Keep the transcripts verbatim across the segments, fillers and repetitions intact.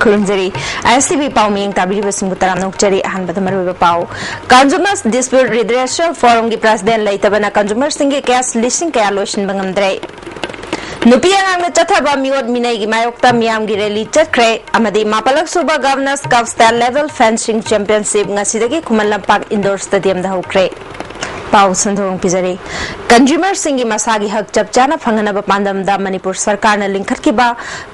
ꯈꯨꯔꯨꯝꯖꯔꯤ꯫ ꯑꯥꯏ ꯑꯦꯁ T V ꯄꯥꯎ ꯃꯤꯌꯦꯡ ꯇꯥꯕꯤꯔꯤꯕꯁꯤꯡꯕꯨ ꯇꯔꯥꯝꯅ ꯑꯣꯛꯆꯔꯤ꯫ ꯑꯍꯥꯟꯕꯗ ꯃꯔꯨꯑꯣꯏꯕ ꯄꯥꯎ꯫ Consumers Dispute Redressal Forumꯒꯤ president ꯂꯩꯇꯕꯅ consumerꯁꯤꯡꯒꯤ case ꯂꯤꯁꯤꯡ ꯀꯌꯥ ꯂꯣꯏꯁꯤꯟꯕ ꯉꯝꯗ꯭ꯔꯦ꯫ ꯅꯨꯄꯤ ꯑꯉꯥꯡꯅ ꯆꯠꯊꯕ ꯃꯤꯑꯣꯠ ꯃꯤꯅꯩꯒꯤ ꯃꯥꯌꯣꯛꯇ ꯃꯤꯌꯥꯝꯒꯤ rally ꯆꯠꯈ꯭ꯔꯦ꯫ ꯑꯃꯗꯤ ꯃꯥꯄꯜꯂꯛ ꯁꯨꯕ Governors Cup State Level Fencing Championship ꯉꯁꯤꯗꯒꯤ ꯈꯨꯃꯟ ꯂꯝꯄꯥꯛ indoor stadiumꯗ ꯍꯧꯈ꯭ꯔꯦ꯫ ꯄꯥꯎ ꯁꯟꯗꯣꯛ ꯄꯤꯖꯔꯤ꯫ Consumerꯁꯤꯡꯒꯤ ꯃꯁꯥꯒꯤ ꯍꯛ ꯆꯞ ꯆꯥꯅ ꯐꯪꯍꯟꯅꯕ ꯄꯥꯟꯗꯝꯗ ꯃꯅꯤꯄꯨꯔ ꯁꯔꯀꯥꯔꯅ ꯂꯤꯡꯈꯠꯈꯤꯕ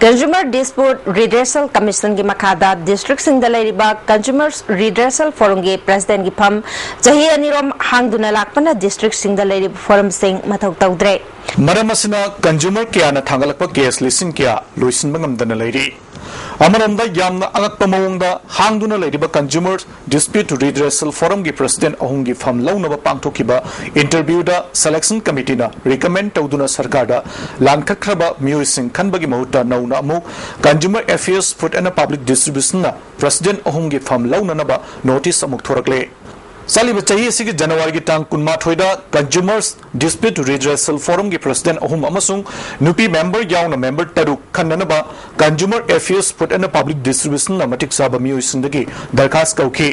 Consumer Dispute Redressal Commissionꯒꯤ ꯃꯈꯥꯗ districtꯁꯤꯡꯗ ꯂꯩꯔꯤꯕ Consumers Redressal Forumꯒꯤ presidentꯀꯤ ꯐꯝ ꯆꯍꯤ ꯑꯅꯤꯔꯣꯝ ꯍꯥꯡꯗꯨꯅ ꯂꯥꯛꯄꯅ districtꯁꯤꯡꯗ ꯂꯩꯔꯤꯕ forumꯁꯤꯡ ꯃꯊꯧ ꯇꯧꯗ꯭ꯔꯦ꯫ ꯃꯔꯝ ꯑꯁꯤꯅ consumer ꯀꯌꯥꯅ ꯊꯥꯡꯒꯠꯂꯛꯄ case ꯂꯤꯁꯤꯡ ꯀꯌꯥ ꯂꯣꯏꯁꯤꯟꯕ ꯉꯝꯗꯅ ꯂꯩꯔꯤ꯫ ꯑꯃꯔꯣꯝꯗ ꯌꯥꯝꯅ ꯑꯉꯛꯄ ꯃꯑꯣꯡꯗ ꯍꯥꯡꯗꯨꯅ ꯂꯩꯔꯤꯕ Consumer Dispute Redressal Forumꯒꯤ president ꯑꯍꯨꯝꯒꯤ ꯐꯝ ꯂꯧꯅꯕ ꯄꯥꯡꯊꯣꯛꯈꯤꯕ interviewꯗ selection committeeꯅ recommend ꯇꯧꯗꯨꯅ ꯁꯔꯀꯥꯔꯗ ꯂꯥꯡꯊꯛꯈ꯭ꯔꯕ ꯃꯤꯑꯣꯏꯁꯤꯡ ꯈꯟꯕꯒꯤ ꯃꯍꯨꯠꯇ ꯅꯧꯅ ꯑꯃꯨꯛ Consumer Affairs Food and Public Distributionꯅ president ꯑꯍꯨꯝꯒꯤ ꯐꯝ ꯂꯧꯅꯅꯕ notice ꯑꯃꯨꯛ ꯊꯣꯔꯛꯂꯦ꯫ ꯆꯠꯂꯤꯕ ꯆꯍꯤ ꯑꯁꯤꯒꯤ ꯖꯅꯋꯥꯔꯤꯒꯤ ꯇꯥꯡ ꯀꯨꯟꯃꯥꯊꯣꯏꯗ Consumers Dispute Redressal Forumꯒꯤ president ꯑꯍꯨꯝ ꯑꯃꯁꯨꯡ ꯅꯨꯄꯤ member ꯌꯥꯎꯅ member ꯇꯔꯨꯛ ꯈꯟꯅꯅꯕ Consumer Affairs Food and Public Distributionꯅ ꯃꯇꯤꯛ ꯆꯥꯕ ꯃꯤꯑꯣꯏꯁꯤꯡꯗꯒꯤ ꯗꯔꯈꯥꯁ ꯀꯧꯈꯤ꯫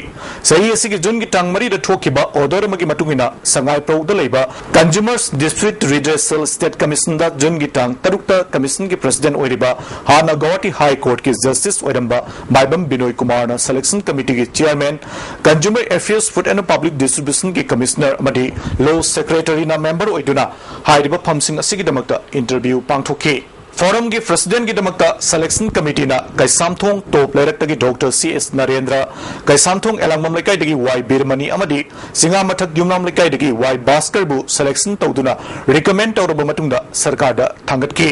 ꯆꯍꯤ ꯑꯁꯤꯒꯤ ꯖꯨꯟꯒꯤ ꯇꯥꯡ ꯃꯔꯤꯗ ꯊꯣꯛꯈꯤꯕ order ꯑꯃꯒꯤ ꯃꯇꯨꯡ ꯏꯟꯅ ꯁꯉꯥꯏꯄ꯭ꯔꯧꯗ ꯂꯩꯕ Consumers Dispute Redressal State Commissionꯗ ꯖꯨꯟꯒꯤ ꯇꯥꯡ ꯇꯔꯨꯛꯇ commissionꯒꯤ president ꯑꯣꯏꯔꯤꯕ ꯍꯥꯟꯅ ꯒꯧꯍꯥꯇꯤ High Courtꯀꯤ justice ꯑꯣꯏꯔꯝꯕ ꯃꯥꯏꯕꯝ ꯕꯤꯅꯣꯏ ꯀꯨꯃꯥꯔꯅ selection committeeꯒꯤ chairman, Consumer Affairs Food and Public Distributionꯒꯤ commissioner ꯑꯃꯗꯤ law secretaryꯅ member ꯑꯣꯏꯗꯨꯅ ꯍꯥꯏꯔꯤꯕ ꯐꯝꯁꯤꯡ ꯑꯁꯤꯒꯤꯗꯃꯛꯇ interview ꯄꯥꯡꯊꯣꯛꯈꯤ꯫ Forumꯒꯤ presidentꯒꯤꯗꯃꯛꯇ selection committeeꯅ ꯀꯩꯁꯥꯝꯊꯣꯡ ꯇꯣꯞ ꯂꯩꯔꯛꯇꯒꯤ doctor C S Narendra, Keishamthong ꯑꯦꯂꯥꯡꯕꯝ ꯂꯩꯀꯥꯏꯗꯒꯤ ꯋꯥꯏ ꯕꯤꯔꯃꯅꯤ ꯑꯃꯗꯤ ꯆꯤꯉꯥꯃꯊꯛ ꯌꯨꯝꯅꯥꯝ ꯂꯩꯀꯥꯏꯗꯒꯤ ꯋꯥꯏ ꯚꯥꯁꯀꯔꯕꯨ selection ꯇꯧꯗꯨꯅ recommend ꯇꯧꯔꯕ ꯃꯇꯨꯡꯗ ꯁꯔꯀꯥꯔꯗ ꯊꯥꯡꯒꯠꯈꯤ꯫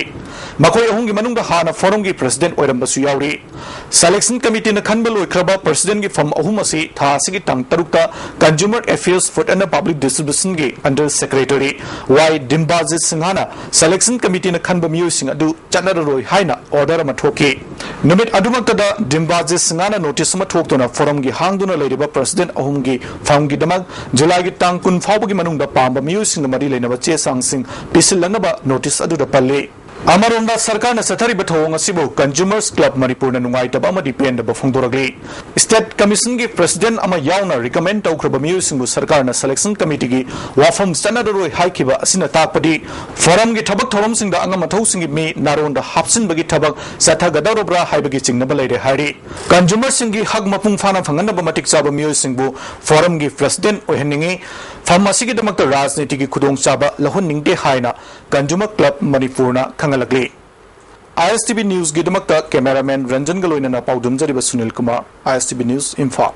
ꯃꯈꯣꯏ ꯑꯍꯨꯝꯒꯤ ꯃꯅꯨꯡꯗ ꯍꯥꯟꯅ forumꯒꯤ president ꯑꯣꯏꯔꯝꯕꯁꯨ ꯌꯥꯎꯔꯤ꯫ Selection committeeꯅ ꯈꯟꯕ ꯂꯣꯏꯈ꯭ꯔꯕ presidentꯒꯤ ꯐꯝ ꯑꯍꯨꯝ ꯑꯁꯤ ꯊꯥ ꯑꯁꯤꯒꯤ ꯇꯥꯡ ꯇꯔꯨꯛꯇ Consumer Affairs Food and Public Distributionꯒꯤ under secretary ꯋꯥꯏ ꯗꯤꯝꯕꯥꯖꯤꯠ ꯁꯤꯡꯍꯅ selection committeeꯅ ꯈꯟꯕ ꯃꯤꯑꯣꯏꯁꯤꯡ ꯑꯗꯨ ꯆꯠꯅꯔꯔꯣꯏ ꯍꯥꯏꯅ order ꯑꯃ ꯊꯣꯛꯈꯤ꯫ ꯅꯨꯃꯤꯠ ꯑꯗꯨꯃꯛꯇꯗ ꯗꯤꯝꯕꯥꯖꯤꯠ ꯁꯤꯡꯍꯅ notice ꯑꯃ ꯊꯣꯛꯇꯨꯅ forumꯒꯤ ꯍꯥꯡꯗꯨꯅ ꯂꯩꯔꯤꯕ president ꯑꯍꯨꯝꯒꯤ ꯐꯝꯒꯤꯗꯃꯛ ꯖꯨꯂꯥꯏꯒꯤ ꯇꯥꯡ ꯀꯨꯟ ꯐꯥꯎꯕꯒꯤ ꯃꯅꯨꯡꯗ ꯄꯥꯝꯕ ꯃꯤꯑꯣꯏꯁꯤꯡꯒ ꯃꯔꯤ ꯂꯩꯅꯕ ꯆꯦ ꯆꯥꯡꯁꯤꯡ ꯄꯤꯁꯤꯜꯂꯛꯅꯕ notice ꯑꯗꯨꯗ ꯄꯜꯂꯤ꯫ ꯑꯃꯔꯣꯝꯗ, ꯁꯔꯀꯥꯔꯅ ꯆꯠꯊꯔꯤꯕ ꯊꯧꯑꯣꯡ ꯑꯁꯤꯕꯨ Consumers Club ꯃꯅꯤꯄꯨꯔꯅ ꯅꯨꯡꯉꯥꯏꯇꯕ ꯑꯃꯗꯤ ꯄꯦꯟꯗꯕ ꯐꯣꯡꯗꯣꯔꯛꯂꯤ꯫ State Commissionꯒꯤ President ꯑꯃ ꯌꯥꯎꯅ recommend ꯇꯧꯈ꯭ꯔꯕ ꯃꯤꯑꯣꯏꯁꯤꯡꯕꯨ ꯁꯔꯀꯥꯔꯅ Selection Committeeꯒꯤ ꯋꯥꯐꯝ ꯆꯠꯅꯔꯔꯣꯏ ꯍꯥꯏꯈꯤꯕ ꯑꯁꯤꯅ ꯇꯥꯛꯄꯗꯤ forumꯒꯤ ꯊꯕꯛ ꯊꯧꯔꯝꯁꯤꯡꯗ ꯑꯉꯝ ꯑꯊꯧꯁꯤꯡꯒꯤ ꯃꯤ ꯅꯥꯔꯣꯟꯗ ꯍꯥꯞꯆꯤꯟꯕꯒꯤ ꯊꯕꯛ ꯆꯠꯊꯒꯗꯧꯔꯕ꯭ꯔꯥ ꯍꯥꯏꯕꯒꯤ ꯆꯤꯡꯅꯕ ꯂꯩꯔꯦ ꯍꯥꯏꯔꯤ꯫ Consumerꯁꯤꯡꯒꯤ ꯍꯛ ꯃꯄꯨꯡ ꯐꯥꯅ ꯐꯪꯍꯟꯅꯕ ꯃꯇꯤꯛ ꯆꯥꯕ ꯃꯤꯑꯣꯏꯁꯤꯡꯕꯨ forumꯒꯤ President ꯑꯣꯏꯍꯟꯅꯤꯡꯏ꯫ Firm ꯑꯁꯤꯒꯤꯗꯃꯛꯇ ꯔꯥꯖꯅꯤꯇꯤꯒꯤ ꯈꯨꯗꯣꯡꯆꯥꯕ ꯂꯧꯍꯟꯅꯤꯡꯗꯦ ꯍꯥꯏꯅ Consumer Club ꯃꯅꯤꯄꯨꯔꯅ ꯈꯪꯍꯜꯂꯛꯂꯤ꯫ ISTV Newsꯒꯤꯗꯃꯛꯇ cameraman ꯔꯟꯖꯟꯒ ꯂꯣꯏꯅꯅ ꯄꯥꯎꯗꯝꯖꯔꯤꯕ ꯁꯨꯅꯤꯜ ꯀꯨꯃꯥꯔ, ISTV News, ꯏꯝꯐꯥꯜ꯫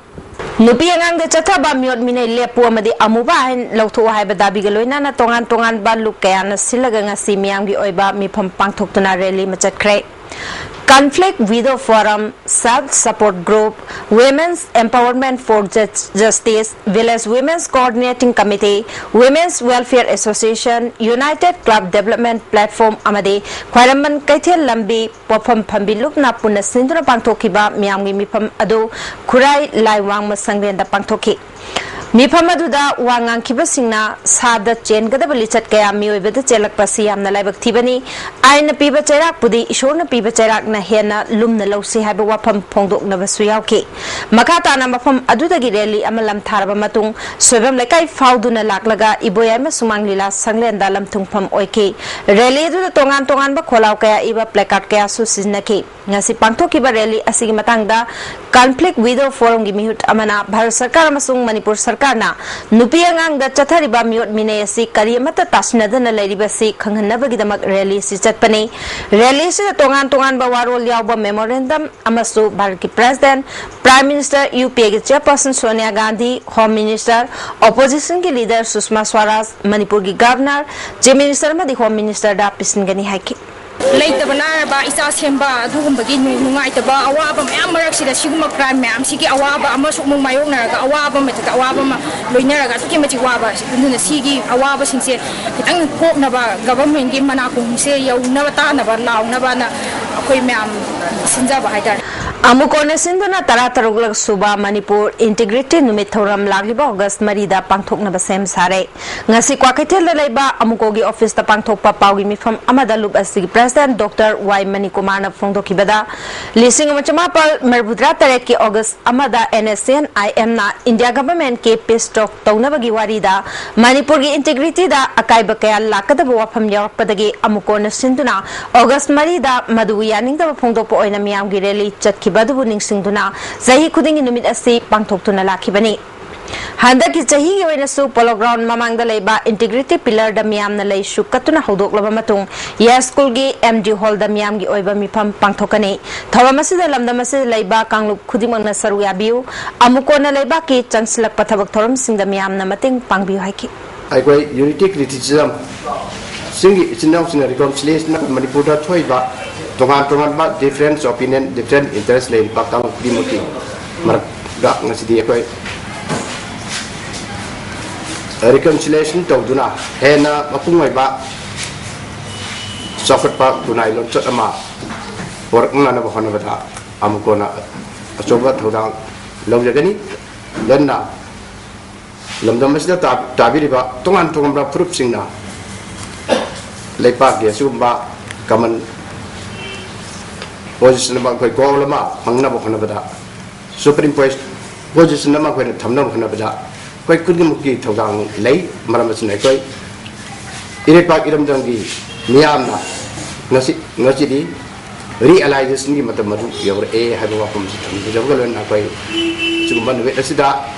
ꯅꯨꯄꯤ ꯑꯉꯥꯡꯗ ꯆꯠꯊꯕ ꯃꯤꯑꯣꯠ ꯃꯤꯅꯩ ꯂꯦꯞꯄꯨ ꯑꯃꯗꯤ ꯑꯃꯨꯕ ꯑꯥꯏꯟ ꯂꯧꯊꯣꯛꯎ ꯍꯥꯏꯕ ꯗꯥꯕꯤꯒ ꯂꯣꯏꯅꯅ ꯇꯣꯉꯥꯟ ꯇꯣꯉꯥꯟꯕ ꯂꯨꯞ ꯀꯌꯥꯅ ꯁꯤꯜꯂꯒ ꯉꯁꯤ ꯃꯤꯌꯥꯝꯒꯤ ꯑꯣꯏꯕ ꯃꯤꯐꯝ ꯄꯥꯡꯊꯣꯛꯇꯨꯅ rally ꯑꯃ ꯆꯠꯈ꯭ꯔꯦ꯫ Conflict Widow Forum, Self Support Group, Women's Empowerment for Jus-, Justice, Village Women's Coordinating Committee, Women's Welfare Association, United Club Development Platform ꯑꯃꯗꯤ ꯈ꯭ꯋꯥꯏꯔꯝꯕꯟ ꯀꯩꯊꯦꯜ ꯂꯝꯕꯤ ꯄꯣꯠꯐꯝ ꯐꯝꯕꯤ ꯂꯨꯞꯅ ꯄꯨꯟꯅ ꯁꯤꯟꯗꯨꯅ ꯄꯥꯡꯊꯣꯛꯈꯤꯕ ꯃꯤꯌꯥꯝꯒꯤ ꯃꯤꯐꯝ ꯑꯗꯨ ꯈꯨꯔꯥꯏ ꯂꯥꯏꯋꯥꯡꯃ ꯁꯪꯂꯦꯟꯗ ꯄꯥꯡꯊꯣꯛꯈꯤ꯫ ꯃꯤꯐꯝ ꯑꯗꯨꯗ ꯋꯥ ꯉꯥꯡꯈꯤꯕꯁꯤꯡꯅ ꯁꯥꯗ ꯆꯦꯟꯒꯗꯕ ꯂꯤꯆꯠ ꯀꯌꯥ ꯃꯤꯑꯣꯏꯕꯗ ꯆꯦꯜꯂꯛꯄ ꯑꯁꯤ ꯌꯥꯝꯅ ꯂꯥꯏꯕꯛ ꯊꯤꯕꯅꯤ꯫ ꯑꯥꯏꯟꯅ ꯄꯤꯕ ꯆꯩꯔꯥꯛꯄꯨꯗꯤ ꯏꯁꯣꯔꯅ ꯄꯤꯕ ꯆꯩꯔꯥꯛꯅ ꯍꯦꯟꯅ ꯂꯨꯝꯅ ꯂꯧꯁꯤ ꯍꯥꯏꯕ ꯋꯥꯐꯝ ꯐꯣꯡꯗꯣꯛꯅꯕꯁꯨ ꯌꯥꯎꯈꯤ꯫ ꯃꯈꯥ ꯇꯥꯅ ꯃꯐꯝ ꯑꯗꯨꯗꯒꯤ rally ꯑꯃ ꯂꯝꯊꯥꯔꯕ ꯃꯇꯨꯡ ꯁꯣꯏꯕꯝ ꯂꯩꯀꯥꯏ ꯐꯥꯎꯗꯨꯅ ꯂꯥꯛꯂꯒ ꯏꯕꯣꯌꯥꯏꯃ ꯁꯨꯃꯥꯡ ꯂꯤꯂꯥ ꯁꯪꯂꯦꯟꯗ ꯂꯝꯊꯨꯡꯐꯝ ꯑꯣꯏꯈꯤ꯫ Rally ꯑꯗꯨꯗ ꯇꯣꯉꯥꯟ ꯇꯣꯉꯥꯟꯕ ꯈꯣꯜꯂꯥꯎ ꯀꯌꯥ ꯏꯕ placard ꯀꯌꯥꯁꯨ ꯁꯤꯖꯤꯟꯅꯈꯤ꯫ ꯉꯁꯤ ꯄꯥꯡꯊꯣꯛꯈꯤꯕ rally ꯑꯁꯤꯒꯤ ꯃꯇꯥꯡꯗ Conflict Widow Forumꯒꯤ ꯃꯤꯍꯨꯠ ꯑꯃꯅ ꯚꯥꯔꯠ ꯁꯔꯀꯥꯔ ꯑꯃꯁꯨꯡ ꯃꯅꯤꯄꯨꯔ ꯁꯔꯀꯥꯔꯅ ꯅꯨꯄꯤ ꯑꯉꯥꯡꯗ ꯆꯠꯊꯔꯤꯕ ꯃꯤꯑꯣꯠ ꯃꯤꯅꯩ ꯑꯁꯤ ꯀꯔꯤ ꯑꯃꯠꯇ ꯇꯥꯁꯤꯟꯅꯗꯅ ꯂꯩꯔꯤꯕꯁꯤ ꯈꯪꯍꯟꯅꯕꯒꯤꯗꯃꯛ rally ꯑꯁꯤ ꯆꯠꯄꯅꯤ꯫ Rally ꯑꯁꯤꯗ ꯇꯣꯉꯥꯟ ꯇꯣꯉꯥꯟꯕ ꯋꯥꯔꯣꯜ ꯌꯥꯎꯕ memorandum ꯑꯃꯁꯨ ꯚꯥꯔꯠꯀꯤ President, Prime Minister, UPAꯒꯤ Chairperson Sonia Gandhi, Home Minister, Oppositionꯒꯤ leader ꯁꯨꯁꯃꯥ ꯁ꯭ꯋꯥꯔꯥꯖ, ꯃꯅꯤꯄꯨꯔꯒꯤ Governor, Chief Minister ꯑꯃꯗꯤ Home Ministerꯗ ꯄꯤꯁꯤꯟꯒꯅꯤ ꯍꯥꯏꯈꯤ꯫ ꯂꯩꯇꯕ ꯂꯥꯏꯔꯕ, ꯏꯆꯥ ꯁꯦꯝꯕ, ꯑꯗꯨꯒꯨꯝꯕꯒꯤ ꯅꯨ-, ꯅꯨꯡꯉꯥꯏꯇꯕ, ꯑꯋꯥꯕ ꯃꯌꯥꯝ ꯃꯔꯛꯁꯤꯗ ꯁꯤꯒꯨꯝꯕ crime ꯃꯌꯥꯝꯁꯤꯒꯤ ꯑꯋꯥꯕ ꯑꯃꯁꯨ ꯑꯃꯨꯛ ꯃꯥꯌꯣꯛꯅꯔꯒ, ꯑꯋꯥꯕ ꯃꯊꯛꯇ ꯑꯋꯥꯕ ꯑꯃ ꯂꯣꯏꯅꯔꯒ ꯑꯗꯨꯛꯀꯤ ꯃꯇꯤꯛ ꯋꯥꯕ꯫ ꯑꯗꯨꯅ ꯁꯤꯒꯤ ꯑꯋꯥꯕꯁꯤꯡꯁꯦ ꯈꯤꯇꯪ ꯀꯣꯛꯅꯕ, governmentꯀꯤ ꯃꯅꯥꯀꯣꯡꯁꯦ ꯌꯧꯅꯕ, ꯇꯥꯅꯕ, ꯂꯥꯎꯅꯕꯅ ꯑꯩꯈꯣꯏ ꯃꯌꯥꯝ ꯁꯤꯟꯖꯕ ꯍꯥꯏꯇꯥꯔꯦ꯫ ꯑꯃꯨꯀꯣꯅ ꯁꯤꯟꯗꯨꯅ ꯇꯔꯥꯇꯔꯨꯛꯂꯛ ꯁꯨꯕ ꯃꯅꯤꯄꯨꯔ ꯏꯟꯇꯤꯒ꯭ꯔꯤꯇꯤ ꯅꯨꯃꯤꯠ ꯊꯧꯔꯝ ꯂꯥꯛꯂꯤꯕ ꯑꯣꯒꯁ ꯃꯔꯤꯗ ꯄꯥꯡꯊꯣꯛꯅꯕ ꯁꯦꯝ ꯁꯥꯔꯦ꯫ ꯉꯁꯤ ꯀ꯭ꯋꯥꯀꯩꯊꯦꯜꯗ ꯂꯩꯕ ꯑꯃꯨꯀꯣꯒꯤ ꯑꯣꯐꯤꯁꯇ ꯄꯥꯡꯊꯣꯛꯄ ꯄꯥꯎꯒꯤ ꯃꯤꯐꯝ ꯑꯃꯗ ꯂꯨꯞ ꯑꯁꯤꯒꯤ ꯄ꯭ꯔꯦꯁꯤꯗꯦꯟꯠ ꯗꯣꯛꯇꯔ ꯋꯥꯏ ꯃꯅꯤꯀꯨꯃꯥꯔꯅ ꯐꯣꯡꯗꯣꯛꯈꯤꯕꯗ, ꯂꯤꯁꯤꯡ ꯑꯃ ꯆꯃꯥꯄꯜ ꯃꯔꯤꯐꯨꯇꯔꯥ ꯇꯔꯦꯠꯀꯤ ꯑꯣꯒꯁ ꯑꯃꯗ ꯑꯦꯟ ꯑꯦꯁ ꯑꯦꯟ ꯑꯥꯏ ꯑꯦꯝꯅ ꯏꯟꯗꯤꯌꯥ ꯒꯚꯔꯟꯃꯦꯟꯠꯀꯤ ꯄꯤꯁ ꯇꯣꯛ ꯇꯧꯅꯕꯒꯤ ꯋꯥꯔꯤꯗ ꯃꯅꯤꯄꯨꯔꯒꯤ ꯏꯟꯇꯤꯒ꯭ꯔꯤꯇꯤꯗ ꯑꯀꯥꯏꯕ ꯀꯌꯥ ꯂꯥꯛꯀꯗꯕ ꯋꯥꯐꯝ ꯌꯥꯎꯔꯛꯄꯗꯒꯤ ꯑꯃꯨꯀꯣꯅ ꯁꯤꯟꯗꯨꯅ ꯑꯣꯒꯁ ꯃꯔꯤꯗ ꯃꯗꯨꯕꯨ ꯌꯥꯅꯤꯡꯗꯕ ꯐꯣꯡꯗꯣꯛꯄ ꯑꯣꯏꯅ ꯃꯤꯌꯥꯝꯒꯤ ꯔꯦꯂꯤ ꯆꯠꯈꯤꯕ ꯑꯗꯨꯕꯨ ꯅꯤꯡꯁꯤꯡꯗꯨꯅ ꯆꯍꯤ ꯈꯨꯗꯤꯡꯒꯤ ꯅꯨꯃꯤꯠ ꯑꯁꯤ ꯄꯥꯡꯊꯣꯛꯇꯨꯅ ꯂꯥꯛꯈꯤꯕꯅꯤ꯫ ꯍꯟꯗꯛꯀꯤ ꯆꯍꯤꯒꯤ ꯑꯣꯏꯅꯁꯨ ꯄꯣꯂꯣ ꯒ꯭ꯔꯥꯎꯟ ꯃꯃꯥꯡꯗ ꯂꯩꯕ ꯏꯟꯇꯤꯒ꯭ꯔꯤꯇꯤ ꯄꯤꯂꯔꯗ ꯃꯤꯌꯥꯝꯅ ꯂꯩꯁꯨ ꯀꯠꯇꯨꯅ ꯍꯧꯗꯣꯛꯂꯕ ꯃꯇꯨꯡ, ꯌꯥꯏꯁ꯭ꯀꯨꯜꯒꯤ ꯑꯦꯝ ꯗꯤ ꯍꯣꯜꯗ ꯃꯤꯌꯥꯝꯒꯤ ꯑꯣꯏꯕ ꯃꯤꯐꯝ ꯄꯥꯡꯊꯣꯛꯀꯅꯤ꯫ ꯊꯧꯔꯝ ꯑꯁꯤꯗ ꯂꯝꯗꯝ ꯑꯁꯤꯗ ꯂꯩꯕ ꯀꯥꯡꯂꯨꯞ ꯈꯨꯗꯤꯡꯃꯛꯅ ꯁꯔꯨꯛ ꯌꯥꯕꯤꯌꯨ꯫ ꯑꯃꯨꯀꯣꯟꯅ ꯂꯩꯕꯥꯛꯀꯤ ꯆꯪꯁꯤꯜꯂꯛꯄ ꯊꯕꯛ ꯊꯧꯔꯝꯁꯤꯡꯗ ꯃꯤꯌꯥꯝꯅ ꯃꯇꯦꯡ ꯄꯥꯡꯕꯤꯌꯨ ꯍꯥꯏꯈꯤ꯫ ꯑꯩꯈꯣꯏ ꯌꯨꯅꯤꯇꯤ ꯀ꯭ꯔꯤꯇꯤꯁꯤꯖꯝ ꯆꯤꯡꯒꯤ ꯏꯆꯤꯟ ꯏꯅꯥꯎꯁꯤꯡꯅ ꯔꯤꯀꯟꯁꯤꯂꯤꯌꯦꯁꯟ ꯃꯅꯤꯄꯨꯔꯗ ꯊꯣꯛꯏꯕ ꯇꯣꯉꯥꯟ ꯇꯣꯉꯥꯟꯕ ꯗꯤꯐꯔꯦꯟꯁ ꯑꯣꯄꯤꯅꯤꯌꯟ, ꯗꯤꯐꯔꯦꯟ ꯏꯟꯇꯔꯦꯁ ꯂꯩꯔꯤꯕ ꯀꯥꯡꯂꯨꯞ ꯈꯨꯗꯤꯡꯃꯛꯀꯤ ꯃꯔꯛꯇ ꯉꯁꯤꯗꯤ ꯑꯩꯈꯣꯏ ꯔꯤꯀꯟꯁꯤꯂꯤꯌꯦꯁꯟ ꯇꯧꯗꯨꯅ ꯍꯦꯟꯅ ꯃꯄꯨꯡ ꯑꯣꯏꯕ ꯆꯥꯎꯈꯠꯄ ꯈꯨꯟꯅꯥꯏ ꯂꯣꯟꯆꯠ ꯑꯃ ꯄꯨꯔꯛꯅꯅꯕ ꯍꯣꯠꯅꯕꯗ ꯑꯃꯨꯛ ꯀꯣꯟꯅ ꯑꯆꯧꯕ ꯊꯧꯗꯥꯡ ꯂꯧꯖꯒꯅꯤ꯫ ꯂꯣꯟꯅ ꯂꯝꯗꯝ ꯑꯁꯤꯗ ꯇꯥ-, ꯇꯥꯕꯤꯔꯤꯕ ꯇꯣꯉꯥꯟ ꯇꯣꯉꯥꯟꯕ ꯐꯨꯔꯨꯞꯁꯤꯡꯅ ꯂꯩꯄꯥꯛꯀꯤ ꯑꯁꯤꯒꯨꯝꯕ ꯀꯃꯟ ꯄꯣꯖꯤꯁꯟ ꯑꯃ, ꯑꯩꯈꯣꯏ ꯒꯣꯜ ꯑꯃ ꯐꯪꯅꯕ ꯍꯣꯠꯅꯕꯗ, ꯁꯨꯄ꯭ꯔꯤꯝ ꯄꯣꯖꯤꯁꯟ ꯑꯃ ꯑꯩꯈꯣꯏꯅ ꯊꯝꯅꯕ ꯍꯣꯠꯅꯕꯗ ꯑꯩꯈꯣꯏ ꯈꯨꯗꯤꯡꯃꯛꯀꯤ ꯊꯧꯗꯥꯡ ꯂꯩ꯫ ꯃꯔꯝ ꯑꯁꯤꯅ ꯑꯩꯈꯣꯏ ꯏꯔꯩꯄꯥꯛ ꯏꯔꯝꯗꯝꯒꯤ ꯃꯤꯌꯥꯝꯅ ꯉꯁꯤ, ꯉꯁꯤꯗꯤ ꯔꯤꯑꯦꯂꯥꯏꯖꯦꯁꯟꯒꯤ ꯃꯇꯝ ꯑꯗꯨ ꯌꯧꯔꯛꯑꯦ ꯍꯥꯏꯕ ꯋꯥꯐꯝ ꯑꯁꯤ ꯊꯝꯖꯕꯒ ꯂꯣꯏꯅꯅ ꯑꯩꯈꯣꯏ ꯁꯤꯒꯨꯝꯕ ꯅꯨꯃꯤꯠ ꯑꯁꯤꯗ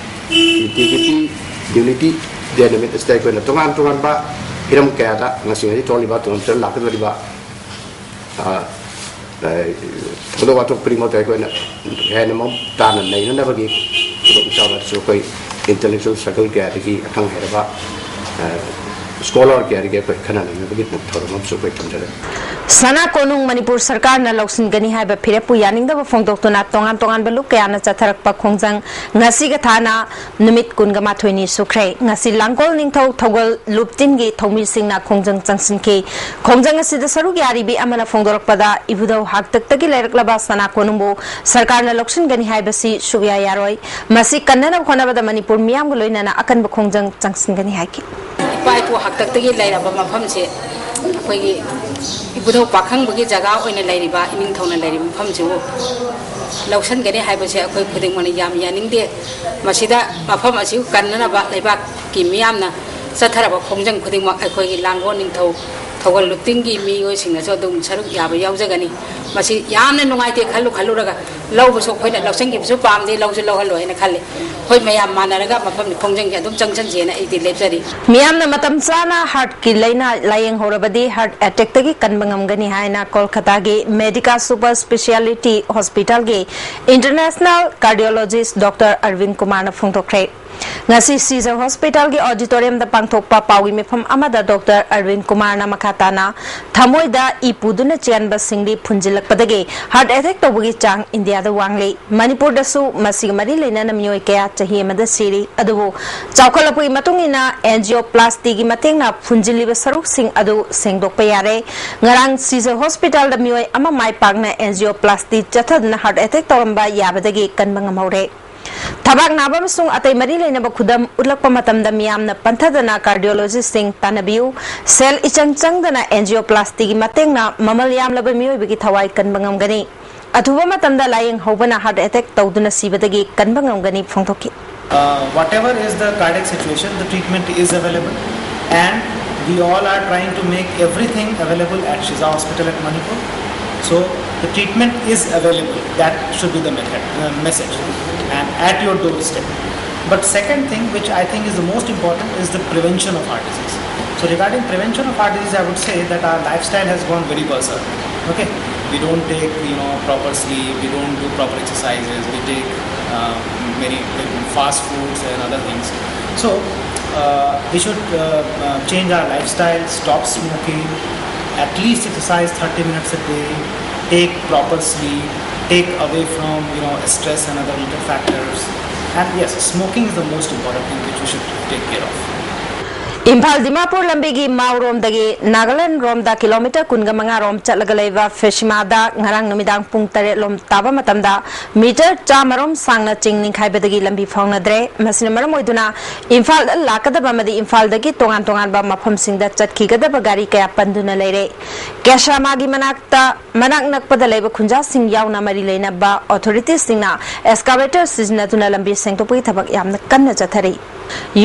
ꯏꯟꯇꯤꯒ꯭ꯔꯤꯇꯤ, ꯌꯨꯅꯤꯇꯤ ꯗꯦ ꯅꯨꯃꯤꯠ ꯑꯁꯤꯗ ꯑꯩꯈꯣꯏꯅ ꯇꯣꯉꯥꯟ ꯇꯣꯉꯥꯟꯕ ꯍꯤꯔꯝ ꯀꯌꯥꯗ ꯉꯁꯤ ꯉꯁꯤ ꯊꯣꯛꯂꯤꯕ ꯇꯣꯉꯥꯟ ꯂꯥꯛꯀꯗꯧꯔꯤꯕ, ꯑ, ꯑ, ꯊꯧꯗꯣꯛ ꯋꯥꯊꯣꯛ ꯈꯨꯗꯤꯡꯃꯛꯇ ꯑꯩꯈꯣꯏꯅ ꯍꯦꯟꯅ ꯃꯃꯨꯠ ꯇꯥꯅ ꯅꯩꯅꯅꯕꯒꯤ ꯈꯨꯗꯣꯡꯆꯥꯕ ꯑꯗꯨꯁꯨ ꯑꯩꯈꯣꯏ ꯏꯟꯇꯦꯂꯦꯛꯆꯨꯋꯦꯜ ꯁꯔꯀꯜ ꯀꯌꯥꯗꯒꯤ ꯑꯈꯪ ꯑꯍꯩꯔꯕ, ꯑ, ꯁ꯭ꯀꯣꯂꯔ ꯀꯌꯥꯗꯒꯤ ꯑꯩꯈꯣꯏ ꯈꯟꯅ ꯅꯩꯅꯕꯒꯤ ꯊꯧꯔꯝ ꯑꯃꯁꯨ ꯑꯩꯈꯣꯏ ꯊꯝꯖꯔꯦ꯫ ꯁꯅꯥ ꯀꯣꯅꯨꯡ ꯃꯅꯤꯄꯨꯔ ꯁꯔꯀꯥꯔꯅ ꯂꯧꯁꯤꯟꯒꯅꯤ ꯍꯥꯏꯕ ꯐꯤꯔꯦꯞꯄꯨ ꯌꯥꯅꯤꯡꯗꯕ ꯐꯣꯡꯗꯣꯛꯇꯨꯅ ꯇꯣꯉꯥꯟ ꯇꯣꯉꯥꯟꯕ ꯂꯨꯞ ꯀꯌꯥꯅ ꯆꯠꯊꯔꯛꯄ ꯈꯣꯡꯖꯪ ꯉꯁꯤꯒ ꯊꯥꯅ ꯅꯨꯃꯤꯠ ꯀꯨꯟꯒ ꯃꯥꯊꯣꯏꯅꯤ ꯁꯨꯈ꯭ꯔꯦ꯫ ꯉꯁꯤ ꯂꯥꯡꯒꯣꯜ ꯅꯤꯡꯊꯧ ꯊꯧꯒꯜ ꯂꯨꯞ ꯇꯤꯟꯒꯤ ꯊꯧꯃꯤꯁꯤꯡꯅ ꯈꯣꯡꯖꯪ ꯆꯪꯁꯤꯟꯈꯤ꯫ ꯈꯣꯡꯖꯪ ꯑꯁꯤꯗ ꯁꯔꯨꯛ ꯌꯥꯔꯤꯕꯤ ꯑꯃꯅ ꯐꯣꯡꯗꯣꯔꯛꯄꯗ, ꯏꯕꯨꯙꯧ ꯍꯥꯛꯇꯛꯇꯒꯤ ꯂꯩꯔꯛꯂꯕ ꯁꯅꯥ ꯀꯣꯅꯨꯡꯕꯨ ꯁꯔꯀꯥꯔꯅ ꯂꯧꯁꯤꯟꯒꯅꯤ ꯍꯥꯏꯕꯁꯤ ꯁꯨꯛꯌꯥ ꯌꯥꯔꯣꯏ꯫ ꯃꯁꯤ ꯀꯟꯅꯅꯕ ꯍꯣꯠꯅꯕꯗ ꯃꯅꯤꯄꯨꯔ ꯃꯤꯌꯥꯝꯒ ꯂꯣꯏꯅꯅ ꯑꯀꯟꯕ ꯈꯣꯡꯖꯪ ꯆꯪꯁꯤꯟꯒꯅꯤ ꯍꯥꯏꯈꯤ꯫ ꯏꯄꯥ ꯏꯄꯨ ꯍꯥꯛꯇꯛꯇꯒꯤ ꯂꯩꯔꯕ ꯃꯐꯝꯁꯦ, ꯑꯩꯈꯣꯏꯒꯤ ꯏꯕꯨꯙꯧ ꯄꯥꯈꯪꯕꯒꯤ ꯖꯒꯥ ꯑꯣꯏꯅ ꯂꯩꯔꯤꯕ, ꯏꯅꯤꯡꯊꯧꯅ ꯂꯩꯔꯤꯕ ꯃꯐꯝꯁꯤꯕꯨ ꯂꯧꯁꯤꯟꯒꯅꯤ ꯍꯥꯏꯕꯁꯦ ꯑꯩꯈꯣꯏ ꯈꯨꯗꯤꯡꯃꯛꯅ ꯌꯥꯝ ꯌꯥꯅꯤꯡꯗꯦ꯫ ꯃꯁꯤꯗ ꯃꯐꯝ ꯑꯁꯤ ꯀꯟꯅꯅꯕ ꯂꯩꯕꯥꯛꯀꯤ ꯃꯤꯌꯥꯝꯅ ꯆꯠꯊꯔꯕ ꯈꯣꯡꯖꯪ ꯈꯨꯗꯤꯡꯃꯛ ꯑꯩꯈꯣꯏꯒꯤ ꯂꯥꯡꯒꯣꯜ ꯅꯤꯡꯊꯧ ꯊꯧꯒꯜ ꯂꯨꯞ ꯇꯤꯟꯒꯤ ꯃꯤꯑꯣꯏꯁꯤꯡꯅꯁꯨ ꯑꯗꯨꯝ ꯁꯔꯨꯛ ꯌꯥꯕ ꯌꯥꯎꯖꯒꯅꯤ꯫ ꯃꯁꯤ ꯌꯥꯝꯅ ꯅꯨꯡꯉꯥꯏꯇꯦ꯫ ꯈꯜꯂꯨ ꯈꯜꯂꯨꯔꯒ ꯂꯧꯕꯁꯨ ꯑꯩꯈꯣꯏꯅ ꯂꯧꯁꯤꯟꯈꯤꯕꯁꯨ ꯄꯥꯝꯗꯦ, ꯂꯧꯁꯨ ꯂꯧꯍꯜꯂꯣꯏ ꯍꯥꯏꯅ ꯈꯜꯂꯤ꯫ ꯑꯩꯈꯣꯏ ꯃꯌꯥꯝ ꯃꯥꯟꯅꯔꯒ ꯃꯐꯝ ꯈꯣꯡꯖꯪꯁꯦ ꯑꯗꯨꯝ ꯆꯪꯁꯟꯁꯦꯅ ꯑꯩꯗꯤ ꯂꯦꯞꯆꯔꯤ꯫ ꯃꯤꯌꯥꯝꯅ ꯃꯇꯝ ꯆꯥꯅ ꯍꯥꯔꯠꯀꯤ ꯂꯥꯏꯅꯥ ꯂꯥꯌꯦꯡꯍꯧꯔꯕꯗꯤ ꯍꯥꯔꯠ ꯑꯦꯇꯦꯛꯇꯒꯤ ꯀꯟꯕ ꯉꯝꯒꯅꯤ ꯍꯥꯏꯅ ꯀꯣꯜꯀꯇꯥꯒꯤ ꯃꯦꯗꯤꯀꯥ ꯁꯨꯄꯔ ꯁ꯭ꯄꯦꯁꯤꯌꯥꯂꯤꯇꯤ ꯍꯣꯁꯄꯤꯇꯥꯜꯒꯤ ꯏꯟꯇꯔꯅꯦꯁꯅꯦꯜ ꯀꯥꯔꯗꯤꯑꯣꯂꯣꯖꯤꯁ ꯗꯣꯛꯇꯔ ꯑꯔꯕꯤꯟ ꯀꯨꯃꯥꯔꯅ ꯐꯣꯡꯗꯣꯛꯈ꯭ꯔꯦ꯫ ꯉꯁꯤ ꯁꯤꯖꯔ ꯍꯣꯁꯄꯤꯇꯥꯜꯒꯤ ꯑꯣꯗꯤꯇꯣꯔꯤꯌꯝꯗ ꯄꯥꯡꯊꯣꯛꯄ ꯄꯥꯎꯒꯤ ꯃꯤꯐꯝ ꯑꯃꯗ ꯗꯣꯛꯇꯔ ꯑꯔꯕꯤꯟ ꯀꯨꯃꯥꯔꯅ ꯃꯈꯥ ꯇꯥꯅ ꯊꯃꯣꯏꯗ ꯏ ꯄꯨꯗꯨꯅ ꯆꯦꯟꯕ ꯁꯤꯡꯂꯤ ꯐꯨꯟꯖꯤꯜꯂꯛꯄꯗꯒꯤ ꯍꯥꯔꯠ ꯑꯦꯇꯦꯛ ꯇꯧꯕꯒꯤ ꯆꯥꯡ ꯏꯟꯗꯤꯌꯥꯗ ꯋꯥꯡꯂꯤ꯫ ꯃꯅꯤꯄꯨꯔꯗꯁꯨ ꯃꯁꯤꯒ ꯃꯔꯤ ꯂꯩꯅꯅ ꯃꯤꯑꯣꯏ ꯀꯌꯥ ꯆꯍꯤ ꯑꯃꯗ ꯁꯤꯔꯤ꯫ ꯑꯗꯨꯕꯨ ꯆꯥꯎꯈꯠꯂꯛꯄꯒꯤ ꯃꯇꯨꯡ ꯏꯟꯅ ꯑꯦꯟꯖꯤꯑꯣꯄ꯭ꯂꯥꯁꯇꯤꯒꯤ ꯃꯇꯦꯡꯅ ꯐꯨꯟꯖꯤꯜꯂꯤꯕ ꯁꯔꯨꯛꯁꯤꯡ ꯑꯗꯨ ꯁꯦꯡꯗꯣꯛꯄ ꯌꯥꯔꯦ꯫ ꯉꯔꯥꯡ ꯁꯤꯖꯔ ꯍꯣꯁꯄꯤꯇꯥꯜꯗ ꯃꯤꯑꯣꯏ ꯑꯃ ꯃꯥꯏ ꯄꯥꯛꯅ ꯑꯦꯟꯖꯤꯑꯣꯄ꯭ꯂꯥꯁꯇꯤ ꯆꯠꯊꯗꯨꯅ ꯍꯥꯔꯠ ꯑꯦꯇꯦꯛ ꯇꯧꯔꯝꯕ ꯌꯥꯕꯗꯒꯤ ꯀꯟꯕ ꯉꯝꯍꯧꯔꯦ꯫ ꯊꯕꯥꯛ ꯅꯥꯕ ꯑꯃꯁꯨꯡ ꯑꯇꯩ ꯃꯔꯤ ꯂꯩꯅꯕ ꯈꯨꯗꯝ ꯎꯠꯂꯛꯄ ꯃꯇꯝꯗ ꯃꯤꯌꯥꯝꯅ ꯄꯟꯊꯗꯅ ꯀꯥꯔꯗꯤꯑꯣꯂꯣꯖꯤꯁꯁꯤꯡ ꯇꯥꯟꯅꯕꯤꯌꯨ꯫ ꯁꯦꯜ ꯏꯆꯪ ꯆꯪꯗꯅ ꯑꯦꯟꯖꯤꯑꯣꯄ꯭ꯂꯥꯁꯇꯤꯒꯤ ꯃꯇꯦꯡꯅ ꯃꯃꯜ ꯌꯥꯝꯂꯕ ꯃꯤꯑꯣꯏꯕꯒꯤ ꯊꯋꯥꯏ ꯀꯟꯕ ꯉꯝꯒꯅꯤ꯫ ꯑꯊꯨꯕ ꯃꯇꯝꯗ ꯂꯥꯌꯦꯡ ꯍꯧꯕꯅ ꯍꯥꯔꯠ ꯑꯦꯇꯦꯛ ꯇꯧꯗꯨꯅ ꯁꯤꯕꯗꯒꯤ ꯀꯟꯕ ꯉꯝꯒꯅꯤ ꯐꯣꯡꯗꯣꯛꯈꯤ꯫ Uh, whatever is the cardiac situation, the treatment is available, and we all are trying to make everything available at Shiza Hospital at Manipur. So the treatment is available. That should be the method, uh, message, and at your doorstep. But second thing, which I think is the most important, is the prevention of heart disease. So regarding prevention of heart disease, I would say that our lifestyle has gone very berserk. Okay, we don't take, you know, proper sleep. We don't do proper exercises. We take uh, many fast foods and other things. So Uh, we should uh, uh, change our lifestyle, stop smoking, at least exercise thirty minutes a day, take proper sleep, take away from you know stress and other little factors. And yes, smoking is the most important thing which we should take care of. Imphal Dimapur ꯂꯝꯕꯤꯒꯤ ꯃꯥꯎꯔꯣꯝꯗꯒꯤ ꯅꯥꯒꯥꯂꯦꯟ ꯔꯣꯝꯗ kilometre ꯀꯨꯟꯒ ꯃꯉꯥ ꯔꯣꯝ ꯆꯠꯂꯒ ꯂꯩꯕ ꯐꯦꯁꯤꯃꯥꯗ ꯉꯔꯥꯡ ꯅꯨꯃꯤꯗꯥꯡ ꯄꯨꯡ ꯇꯔꯦꯠ ꯂꯣꯝ ꯇꯥꯕ ꯃꯇꯝꯗ ꯃꯤꯇꯔ ꯆꯥꯝꯃ ꯔꯣꯝ ꯁꯥꯡꯅ ꯆꯤꯡ ꯅꯤꯡꯈꯥꯏꯕꯗꯒꯤ ꯂꯝꯕꯤ ꯐꯥꯎꯅꯗ꯭ꯔꯦ꯫ ꯃꯁꯤꯅ ꯃꯔꯝ ꯑꯣꯏꯗꯨꯅ ꯏꯝꯐꯥꯜꯗ ꯂꯥꯛꯀꯗꯕ ꯑꯃꯗꯤ ꯏꯝꯐꯥꯜꯗꯒꯤ ꯇꯣꯉꯥꯟ ꯇꯣꯉꯥꯟꯕ ꯃꯐꯝꯁꯤꯡꯗ ꯆꯠꯈꯤꯒꯗꯕ ꯒꯥꯔꯤ ꯀꯌꯥ ꯄꯟꯗꯨꯅ ꯂꯩꯔꯦ꯫ ꯀꯦꯁꯥꯃꯥꯒꯤ ꯃꯅꯥꯛꯇ ꯃꯅꯥꯛ ꯅꯛꯄꯗ ꯂꯩꯕ ꯈꯨꯟꯖꯥꯁꯤꯡ ꯌꯥꯎꯅ ꯃꯔꯤ ꯂꯩꯅꯕ ꯑꯣꯊꯣꯔꯤꯇꯤꯁꯤꯡꯅ ꯑꯦꯛꯁꯀꯥꯚꯦꯇꯔ ꯁꯤꯖꯤꯟꯅꯗꯨꯅ ꯂꯝꯕꯤ ꯁꯦꯡꯗꯣꯛꯄꯒꯤ ꯊꯕꯛ ꯌꯥꯝꯅ ꯀꯟꯅ ꯆꯠꯊꯔꯤ꯫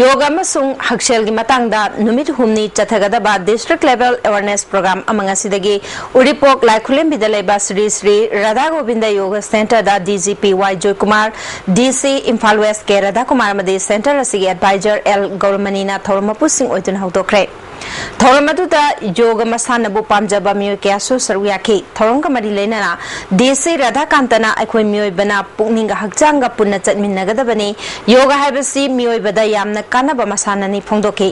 ꯌꯣꯒ ꯑꯃꯁꯨꯡ ꯍꯛꯁꯦꯜꯒꯤ ꯃꯇꯥꯡꯗ ꯅꯨꯃꯤꯠ ꯍꯨꯝꯅꯤ ꯆꯠꯊꯒꯗꯕ district level awareness program ꯑꯃ ꯉꯁꯤꯗꯒꯤ ꯎꯔꯤꯄꯣꯛ ꯂꯥꯏꯈꯨꯂꯦꯝꯕꯤꯗ ꯂꯩꯕ ꯁ꯭ꯔꯤ ꯁ꯭ꯔꯤ ꯔꯥꯙꯥ ꯒꯣꯕꯤꯟꯗ ꯌꯣꯒ ꯁꯦꯟꯇꯔꯗ ꯗꯤ ꯖꯤ ꯄꯤ ꯋꯥꯏ ꯖꯣꯏꯀꯨꯃꯥꯔ, ꯗꯤ ꯁꯤ ꯏꯝꯐꯥꯜ ꯋꯦꯁ ꯀꯦ ꯔꯥꯙꯥꯀꯨꯃꯥꯔ ꯑꯃꯗꯤ ꯁꯦꯟꯇꯔ ꯑꯁꯤꯒꯤ ꯑꯦꯗꯚꯥꯏꯖꯔ ꯑꯦꯜ ꯒꯧꯔꯃꯅꯤꯅ ꯊꯧꯔꯝ ꯃꯄꯨꯁꯤꯡ ꯑꯣꯏꯗꯨꯅ ꯍꯧꯗꯣꯛꯈ꯭ꯔꯦ꯫ ꯊꯧꯔꯝ ꯑꯗꯨꯗ ꯌꯣꯒ ꯃꯁꯥꯟꯅꯕꯨ ꯄꯥꯝꯖꯕ ꯃꯤꯑꯣꯏ ꯀꯌꯥꯁꯨ ꯁꯔꯨꯛ ꯌꯥꯈꯤ꯫ ꯊꯧꯔꯝꯒ ꯃꯔꯤ ꯂꯩꯅꯅ ꯗꯤ ꯁꯤ ꯔꯥꯙꯥꯀꯥꯟꯇꯅ ꯑꯩꯈꯣꯏ ꯃꯤꯑꯣꯏꯕꯅ ꯄꯨꯛꯅꯤꯡꯒ ꯍꯛꯆꯥꯡꯒ ꯄꯨꯟꯅ ꯆꯠꯃꯤꯟꯅꯒꯗꯕꯅꯤ꯫ ꯌꯣꯒ ꯍꯥꯏꯕꯁꯤ ꯃꯤꯑꯣꯏꯕꯗ ꯌꯥꯝꯅ ꯀꯥꯟꯅꯕ ꯃꯁꯥꯟꯅꯅꯤ ꯐꯣꯡꯗꯣꯛꯈꯤ꯫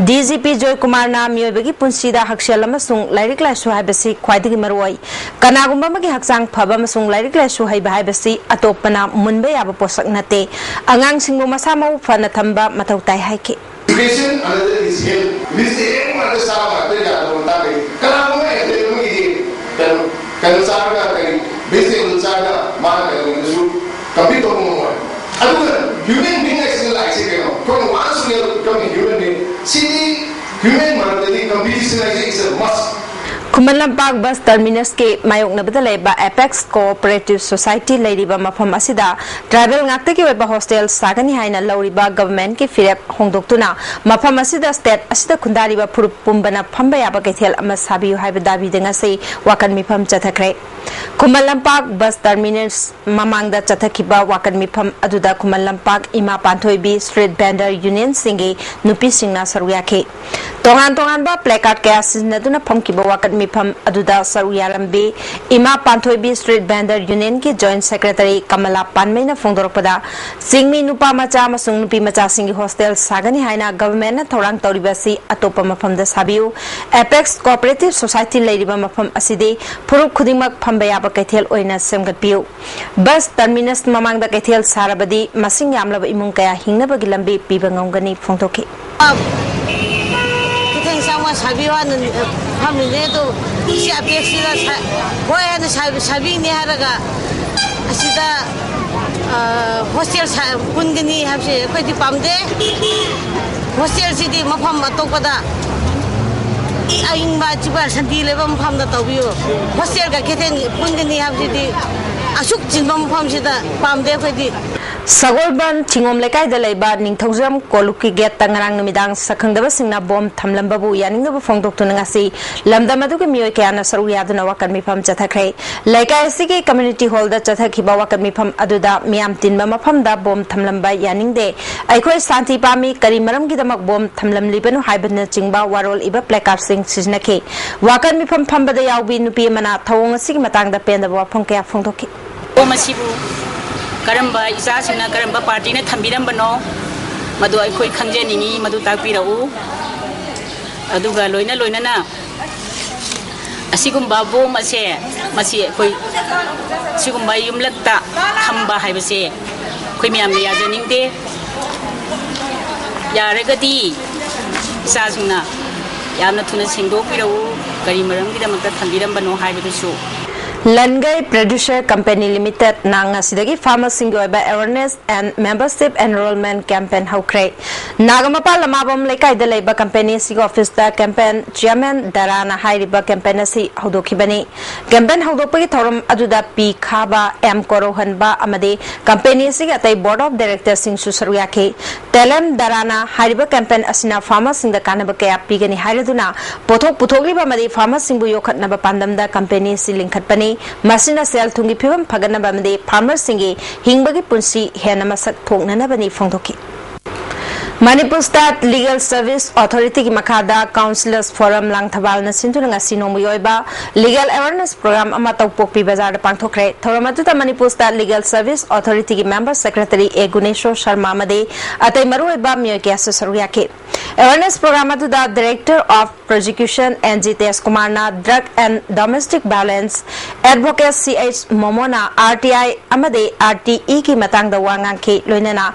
ꯗꯤ ꯖꯤ ꯄꯤ ꯖꯣꯏꯀꯨꯃꯥꯔꯅ ꯃꯤꯑꯣꯏꯕꯒꯤ ꯄꯨꯟꯁꯤꯗ ꯍꯛꯁꯦꯜ ꯑꯃꯁꯨꯡ ꯂꯥꯏꯔꯤꯛ ꯂꯥꯏꯁꯨ ꯍꯥꯏꯕꯁꯤ ꯈ꯭ꯋꯥꯏꯗꯒꯤ ꯃꯔꯨꯑꯣꯏ꯫ ꯀꯅꯥꯒꯨꯝꯕ ꯑꯃꯒꯤ ꯍꯛꯆꯥꯡ ꯐꯕ ꯑꯃꯁꯨꯡ ꯂꯥꯏꯔꯤꯛ ꯂꯥꯏꯁꯨ ꯍꯩꯕ ꯍꯥꯏꯕꯁꯤ ꯑꯇꯣꯞꯄꯅ ꯃꯨꯟꯕ ꯌꯥꯕ ꯄꯣꯠꯁꯛ ꯅꯠꯇꯦ꯫ ꯑꯉꯥꯡꯁꯤꯡꯕꯨ ꯃꯁꯥ ꯃꯎ ꯐꯅ ꯊꯝꯕ ꯃꯊꯧ ꯇꯥꯏ ꯍꯥꯏꯈꯤ꯫ Education, another is health. Vegetarian ꯉꯥꯛꯇ ꯆꯥꯕ ꯉꯥꯛꯇ ꯌꯥꯗꯕ ꯃꯇꯥꯡꯗ ꯀꯅꯥꯒꯨꯝꯕ athlete ꯑꯃꯒꯤꯗꯤ ꯀꯩꯅꯣ ꯀꯩꯅꯣ ꯆꯥꯔꯒ ꯀꯔꯤ vegetable ꯆꯥꯔꯒ ꯃꯥꯅ ꯀꯩꯅꯣꯗꯁꯨ compete ꯇꯧꯕ ꯉꯝꯃꯣꯏ꯫ ꯑꯗꯨꯒ human being ꯍꯥꯏꯁꯤꯅ ꯂꯥꯏꯔꯤꯛꯁꯦ ꯀꯩꯅꯣ ꯑꯩꯈꯣꯏꯅ once we have become a human being, CD human ꯃꯔꯛꯇꯗꯤ competition ꯍꯥꯏꯁꯦ is a must. Khuman Lampak bus ꯇꯔꯃꯤꯅꯁꯀꯤ ꯃꯥꯌꯣꯛꯅꯕꯗ ꯂꯩꯕ ꯑꯦꯄꯦꯛꯁ ꯀꯣꯑꯣꯄꯔꯦꯇꯤꯚ ꯁꯣꯁꯥꯏꯇꯤ ꯂꯩꯔꯤꯕ ꯃꯐꯝ ꯑꯁꯤꯗ ꯇ꯭ꯔꯥꯏꯕꯦꯜ ꯉꯥꯛꯇꯒꯤ ꯑꯣꯏꯕ ꯍꯣꯁꯇꯦꯜ ꯁꯥꯒꯅꯤ ꯍꯥꯏꯅ ꯂꯧꯔꯤꯕ ꯒꯚꯔꯟꯃꯦꯟꯠꯀꯤ ꯐꯤꯔꯦꯞ ꯍꯣꯡꯗꯣꯛꯇꯨꯅ ꯃꯐꯝ ꯑꯁꯤꯗ ꯁ꯭ꯇꯦꯠ ꯑꯁꯤꯗ ꯈꯨꯟꯗꯥꯔꯤꯕ ꯐꯨꯔꯨꯞ ꯄꯨꯝꯕꯅ ꯐꯝꯕ ꯌꯥꯕ ꯀꯩꯊꯦꯜ ꯑꯃ ꯁꯥꯕꯤꯌꯨ ꯍꯥꯏꯕ ꯗꯥꯕꯤꯗ ꯉꯁꯤ ꯋꯥꯀꯠ ꯃꯤꯐꯝ ꯆꯠꯊꯈ꯭ꯔꯦ꯫ ꯈꯨꯃꯟ ꯂꯝꯄꯥꯛ ꯕꯁ ꯇꯔꯃꯤꯅꯁ ꯃꯃꯥꯡꯗ ꯆꯠꯊꯈꯤꯕ ꯋꯥꯀꯠ ꯃꯤꯐꯝ ꯑꯗꯨꯗ ꯈꯨꯃꯟ ꯂꯝꯄꯥꯛ ꯏꯃꯥ ꯄꯥꯟꯊꯣꯏꯕꯤ ꯁ꯭ꯇ꯭ꯔꯤꯠ ꯚꯦꯟꯗꯔ ꯌꯨꯅꯤꯌꯟꯁꯤꯡꯒꯤ ꯅꯨꯄꯤꯁꯤꯡꯅ ꯁꯔꯨꯛ ꯌꯥꯈꯤ꯫ ꯇꯣꯉꯥꯟ ꯇꯣꯉꯥꯟꯕ placard ꯀꯌꯥ ꯁꯤꯖꯤꯟꯅꯗꯨꯅ ꯐꯝꯈꯤꯕ ꯋꯥꯀꯠ ꯃꯤꯐꯝ ꯑꯗꯨꯗ ꯁꯔꯨꯛ ꯌꯥꯔꯝꯕꯤ ꯏꯃꯥ ꯄꯥꯟꯊꯣꯏꯕꯤ ꯁ꯭ꯇ꯭ꯔꯤꯠ ꯚꯦꯟꯗꯔ ꯌꯨꯅꯤꯌꯟꯒꯤ ꯖꯣꯏꯟꯠ ꯁꯦꯀ꯭ꯔꯦꯇꯔꯤ ꯀꯃꯂꯥ ꯄꯥꯟꯃꯩꯅ ꯐꯣꯡꯗꯣꯔꯛꯄꯗ, ꯆꯤꯡꯃꯤ ꯅꯨꯄꯥ ꯃꯆꯥ ꯑꯃꯁꯨꯡ ꯅꯨꯄꯤ ꯃꯆꯥꯁꯤꯡꯒꯤ ꯍꯣꯁꯇꯦꯜ ꯁꯥꯒꯅꯤ ꯍꯥꯏꯅ ꯒꯚꯔꯟꯃꯦꯟꯠꯅ ꯊꯧꯔꯥꯡ ꯇꯧꯔꯤꯕ ꯑꯁꯤ ꯑꯇꯣꯞꯄ ꯃꯐꯝꯗ ꯁꯥꯕꯤꯌꯨ꯫ ꯑꯦꯄꯦꯛꯁ ꯀꯣꯑꯣꯄꯔꯦꯇꯤꯚ ꯁꯣꯁꯥꯏꯇꯤ ꯂꯩꯔꯤꯕ ꯃꯐꯝ ꯑꯁꯤꯗꯤ ꯐꯨꯔꯨꯞ ꯈꯨꯗꯤꯡꯃꯛ ꯐꯝꯕ ꯌꯥꯕ ꯀꯩꯊꯦꯜ ꯑꯣꯏꯅ ꯁꯦꯝꯒꯠꯄꯤꯌꯨ꯫ ꯕꯁ ꯇꯔꯃꯤꯅꯁ ꯃꯃꯥꯡꯗ ꯀꯩꯊꯦꯜ ꯁꯥꯔꯕꯗꯤ ꯃꯁꯤꯡ ꯌꯥꯝꯂꯕ ꯏꯃꯨꯡ ꯀꯌꯥ ꯍꯤꯡꯅꯕꯒꯤ ꯂꯝꯕꯤ ꯄꯤꯕ ꯉꯝꯒꯅꯤ ꯐꯣꯡꯗꯣꯛꯈꯤ꯫ ꯈꯤꯇꯪ ꯆꯥꯝꯃꯉꯥ ꯁꯥꯕꯤꯌꯨ ꯍꯥꯏꯅ ꯐꯝꯃꯤꯅꯦ꯫ ꯑꯗꯣ ꯁꯤ ꯑꯄꯦꯛꯁꯤꯗ ꯁꯥ-, ꯍꯣꯏ ꯍꯥꯏꯅ ꯁꯥꯕꯤ-, ꯁꯥꯕꯤꯅꯤ ꯍꯥꯏꯔꯒ ꯑꯁꯤꯗ, ꯑ, ꯍꯣꯁꯇꯦꯜ ꯁꯥ-, ꯄꯨꯟꯒꯅꯤ ꯍꯥꯏꯕꯁꯦ ꯑꯩꯈꯣꯏꯗꯤ ꯄꯥꯝꯗꯦ꯫ ꯍꯣꯁꯇꯦꯜꯁꯤꯗꯤ ꯃꯐꯝ ꯑꯇꯣꯞꯄꯗ ꯑꯏꯪꯕ ꯑꯆꯤꯛꯄ ꯁꯥꯟꯇꯤ ꯂꯩꯕ ꯃꯐꯝꯗ ꯇꯧꯕꯤꯌꯨ꯫ ꯍꯣꯁꯇꯦꯜꯒ ꯀꯩꯊꯦꯜ ꯄꯨꯟꯒꯅꯤ ꯍꯥꯏꯕꯁꯤꯗꯤ ꯑꯁꯨꯛ ꯆꯤꯟꯕ ꯃꯐꯝꯁꯤꯗ ꯄꯥꯝꯗꯦ ꯑꯩꯈꯣꯏꯗꯤ꯫ ꯁꯒꯣꯜꯕꯟ ꯊꯤꯉꯣꯝ ꯂꯩꯀꯥꯏꯗ ꯂꯩꯕ ꯅꯤꯡꯊꯧꯖꯝ ꯀꯣꯂꯨꯞꯀꯤ ꯒꯦꯠꯇ ꯉꯔꯥꯡ ꯅꯨꯃꯤꯗꯥꯡ ꯁꯛꯈꯪꯗꯕꯁꯤꯡꯅ ꯕꯣꯝ ꯊꯝꯂꯝꯕꯕꯨ ꯌꯥꯅꯤꯡꯗꯕ ꯐꯣꯡꯗꯣꯛꯇꯨꯅ ꯉꯁꯤ ꯂꯝꯗꯝ ꯑꯗꯨꯒꯤ ꯃꯤꯑꯣꯏ ꯀꯌꯥꯅ ꯁꯔꯨꯛ ꯌꯥꯗꯨꯅ ꯋꯥꯀꯠ ꯃꯤꯐꯝ ꯆꯠꯊꯈ꯭ꯔꯦ꯫ ꯂꯩꯀꯥꯏ ꯑꯁꯤꯒꯤ ꯀꯝꯃ꯭ꯌꯨꯅꯤꯇꯤ ꯍꯣꯜꯗ ꯆꯠꯊꯈꯤꯕ ꯋꯥꯀꯠ ꯃꯤꯐꯝ ꯑꯗꯨꯗ ꯃꯤꯌꯥꯝ ꯇꯤꯟꯕ ꯃꯐꯝꯗ ꯕꯣꯝ ꯊꯝꯂꯝꯕ ꯌꯥꯅꯤꯡꯗꯦ, ꯑꯩꯈꯣꯏ ꯁꯥꯟꯇꯤ ꯄꯥꯝꯃꯤ, ꯀꯔꯤ ꯃꯔꯝꯒꯤꯗꯃꯛ ꯕꯣꯝ ꯊꯝꯂꯝꯂꯤꯕꯅꯣ ꯍꯥꯏꯕꯅꯆꯤꯡꯕ ꯋꯥꯔꯣꯜ ꯏꯕ ꯄ꯭ꯂꯦꯀꯥꯔꯗꯁꯤꯡ ꯁꯤꯖꯤꯟꯅꯈꯤ꯫ ꯋꯥꯀꯠ ꯃꯤꯐꯝ ꯐꯝꯕꯗ ꯌꯥꯎꯕꯤ ꯅꯨꯄꯤ ꯑꯃꯅ ꯊꯧꯑꯣꯡ ꯑꯁꯤꯒꯤ ꯃꯇꯥꯡꯗ ꯄꯦꯟꯗꯕ ꯋꯥꯐꯝ ꯀꯌꯥ ꯐꯣꯡꯗꯣꯛꯈꯤ꯫ ꯕꯣꯝ ꯑꯁꯤꯕꯨ ꯀꯔꯝꯕ ꯏꯆꯥꯁꯤꯡꯅ, ꯀꯔꯝꯕ ꯄꯥꯔꯇꯤꯅ ꯊꯝꯕꯤꯔꯝꯕꯅꯣ, ꯃꯗꯨ ꯑꯩꯈꯣꯏ ꯈꯪꯖꯅꯤꯡꯏ, ꯃꯗꯨ ꯇꯥꯛꯄꯤꯔꯛꯎ꯫ ꯑꯗꯨꯒ ꯂꯣꯏꯅ ꯂꯣꯏꯅꯅ ꯑꯁꯤꯒꯨꯝꯕ ꯕꯣꯝ ꯑꯁꯦ, ꯃꯁꯤ ꯑꯩꯈꯣꯏ ꯁꯤꯒꯨꯝꯕ ꯌꯨꯝꯂꯛꯇ ꯊꯝꯕ ꯍꯥꯏꯕꯁꯦ ꯑꯩꯈꯣꯏ ꯃꯌꯥꯝꯅ ꯌꯥꯖꯅꯤꯡꯗꯦ꯫ ꯌꯥꯔꯒꯗꯤ ꯏꯆꯥꯁꯤꯡꯅ ꯌꯥꯝꯅ ꯊꯨꯅ ꯁꯦꯡꯗꯣꯛꯄꯤꯔꯛꯎ, ꯀꯔꯤ ꯃꯔꯝꯒꯤꯗꯃꯛꯇ ꯊꯝꯕꯤꯔꯝꯕꯅꯣ ꯍꯥꯏꯕꯗꯨꯁꯨ꯫ ꯂꯟꯒꯩ ꯄ꯭ꯔꯗ꯭ꯌꯨꯁꯔ ꯀꯝꯄꯦꯅꯤ ꯂꯤꯃꯤꯇꯦꯗꯅ ꯉꯁꯤꯗꯒꯤ ꯐꯥꯔꯃꯔꯁꯤꯡꯒꯤ ꯑꯣꯏꯕ awareness and membership enrollment campaign ꯍꯧꯈ꯭ꯔꯦ꯫ ꯅꯥꯒꯥꯃꯄꯥꯜ ꯂꯃꯥꯕꯝ ꯂꯩꯀꯥꯏꯗ ꯂꯩꯕ ꯀꯝꯄꯦꯅꯤ ꯑꯁꯤꯒꯤ ꯑꯣꯐꯤꯁꯇ ꯀꯦꯝꯄꯦꯟ ꯆꯤꯌꯔꯃꯦꯟ ꯗꯔꯥꯅ ꯍꯥꯏꯔꯤꯕ ꯀꯦꯝꯄꯦꯟ ꯑꯁꯤ ꯍꯧꯗꯣꯛꯈꯤꯕꯅꯤ꯫ ꯀꯦꯝꯄꯦꯟ ꯍꯧꯗꯣꯛꯄꯒꯤ ꯊꯧꯔꯝ ꯑꯗꯨꯗ ꯄꯤ ꯈꯥꯕ, ꯑꯦꯝ ꯀꯣꯔꯧꯍꯟꯕ ꯑꯃꯗꯤ ꯀꯝꯄꯦꯅꯤ ꯑꯁꯤꯒꯤ ꯑꯇꯩ ꯕꯣꯔꯗ ꯑꯣꯐ ꯗꯥꯏꯔꯦꯛꯇꯔꯁꯤꯡꯁꯨ ꯁꯔꯨꯛ ꯌꯥꯈꯤ꯫ ꯇꯦꯂꯦꯝ ꯗꯔꯥꯅ ꯍꯥꯏꯔꯤꯕ ꯀꯦꯝꯄꯦꯟ ꯑꯁꯤꯅ ꯐꯥꯔꯃꯔꯁꯤꯡꯗ ꯀꯥꯟꯅꯕ ꯀꯌꯥ ꯄꯤꯒꯅꯤ ꯍꯥꯏꯔꯗꯨꯅ ꯄꯣꯠꯊꯣꯛ ꯄꯨꯊꯣꯛꯂꯤꯕ ꯑꯃꯗꯤ ꯐꯥꯔꯃꯔꯁꯤꯡꯕꯨ ꯌꯣꯛꯈꯠꯅꯕ ꯄꯥꯟꯗꯝꯗ ꯀꯝꯄꯦꯅꯤ ꯑꯁꯤ ꯂꯤꯡꯈꯠꯄꯅꯤ꯫ ꯃꯁꯤꯅ ꯁꯦꯜ ꯊꯨꯝꯒꯤ ꯐꯤꯕꯝ ꯐꯒꯠꯅꯕ ꯑꯃꯗꯤ ꯐꯥꯔꯃꯔꯁꯤꯡꯒꯤ ꯍꯤꯡꯕꯒꯤ ꯄꯨꯟꯁꯤ ꯍꯦꯟꯅ ꯃꯁꯛ ꯊꯣꯛꯅꯅꯕꯅꯤ ꯐꯣꯡꯗꯣꯛꯈꯤ꯫ Manipur State Legal Service Authority ꯒꯤ ꯃꯈꯥꯗ Councillors Forum ꯂꯥꯡꯊꯕꯥꯜꯅ ꯁꯤꯟꯗꯨꯅ ꯉꯁꯤ ꯅꯣꯡꯃꯒꯤ ꯑꯣꯏꯕ Legal Awareness Program ꯑꯃ ꯇꯧꯄꯣꯛꯄꯤ ꯕꯖꯥꯔꯗ ꯄꯥꯡꯊꯣꯛꯈ꯭ꯔꯦ꯫ ꯊꯧꯔꯝ ꯑꯗꯨꯗ Manipur State Legal Service Authority ꯒꯤ Member Secretary A Guneshor Sharma ꯑꯃꯗꯤ ꯑꯇꯩ ꯃꯔꯨꯑꯣꯏꯕ ꯃꯤꯑꯣꯏ ꯀꯌꯥꯁꯨ ꯁꯔꯨꯛ ꯌꯥꯈꯤ꯫ Awareness Program ꯑꯗꯨꯗ Director of Prosecution N G ꯇꯦꯖ ꯀꯨꯃꯥꯔꯅ, Drug and Domestic Violence Advocate C H ꯃꯣꯃꯣꯅ R T I ꯑꯃꯗꯤ R T E ꯒꯤ ꯃꯇꯥꯡꯗ ꯋꯥ ꯉꯥꯡꯈꯤ꯫ ꯂꯣꯏꯅꯅ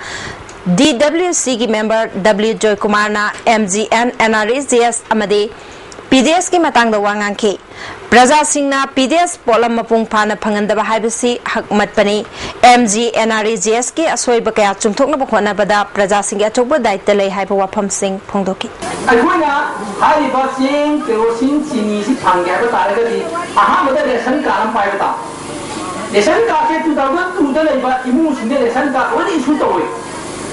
D W C ꯒꯤ member W ꯖꯣꯏ ꯀꯨꯃꯥꯔꯅ M G N N R E G S ꯑꯃꯗꯤ P D S ꯀꯤ ꯃꯇꯥꯡꯗ ꯋꯥ ꯉꯥꯡꯈꯤ꯫ ꯄ꯭ꯔꯖꯥꯁꯤꯡꯅ P D S ꯄꯣꯠꯂꯝ ꯃꯄꯨꯡ ꯐꯥꯅ ꯐꯪꯍꯟꯗꯕ ꯍꯥꯏꯕꯁꯤ ꯍꯛꯃꯠꯄꯅꯤ꯫ M G N R E G S ꯀꯤ ꯑꯁꯣꯏꯕ ꯀꯌꯥ ꯆꯨꯝꯊꯣꯛꯅꯕ ꯍꯣꯠꯅꯕꯗ ꯄ꯭ꯔꯖꯥꯁꯤꯡꯒꯤ ꯑꯆꯧꯕ ꯗꯥꯏꯇ ꯂꯩ ꯍꯥꯏꯕ ꯋꯥꯐꯝꯁꯤꯡ ꯐꯣꯡꯗꯣꯛꯈꯤ꯫ ꯑꯩꯈꯣꯏꯅ ꯍꯥꯏꯔꯤꯕ ꯆꯦꯡ, ꯀꯦꯔꯣꯁꯤꯟ, ꯆꯤꯅꯤꯁꯤ ꯐꯪꯒꯦ ꯍꯥꯏꯕ ꯇꯥꯔꯒꯗꯤ ꯑꯍꯥꯟꯕꯗ ration card ꯑꯃ ꯄꯥꯏꯕ ꯇꯥꯕ꯫ Ration cardꯁꯦ two thousand twoꯗ ꯂꯩꯕ ꯏꯃꯨꯡꯁꯤꯡꯗ ration card ꯂꯣꯏꯅ issue ꯇꯧꯋꯦ꯫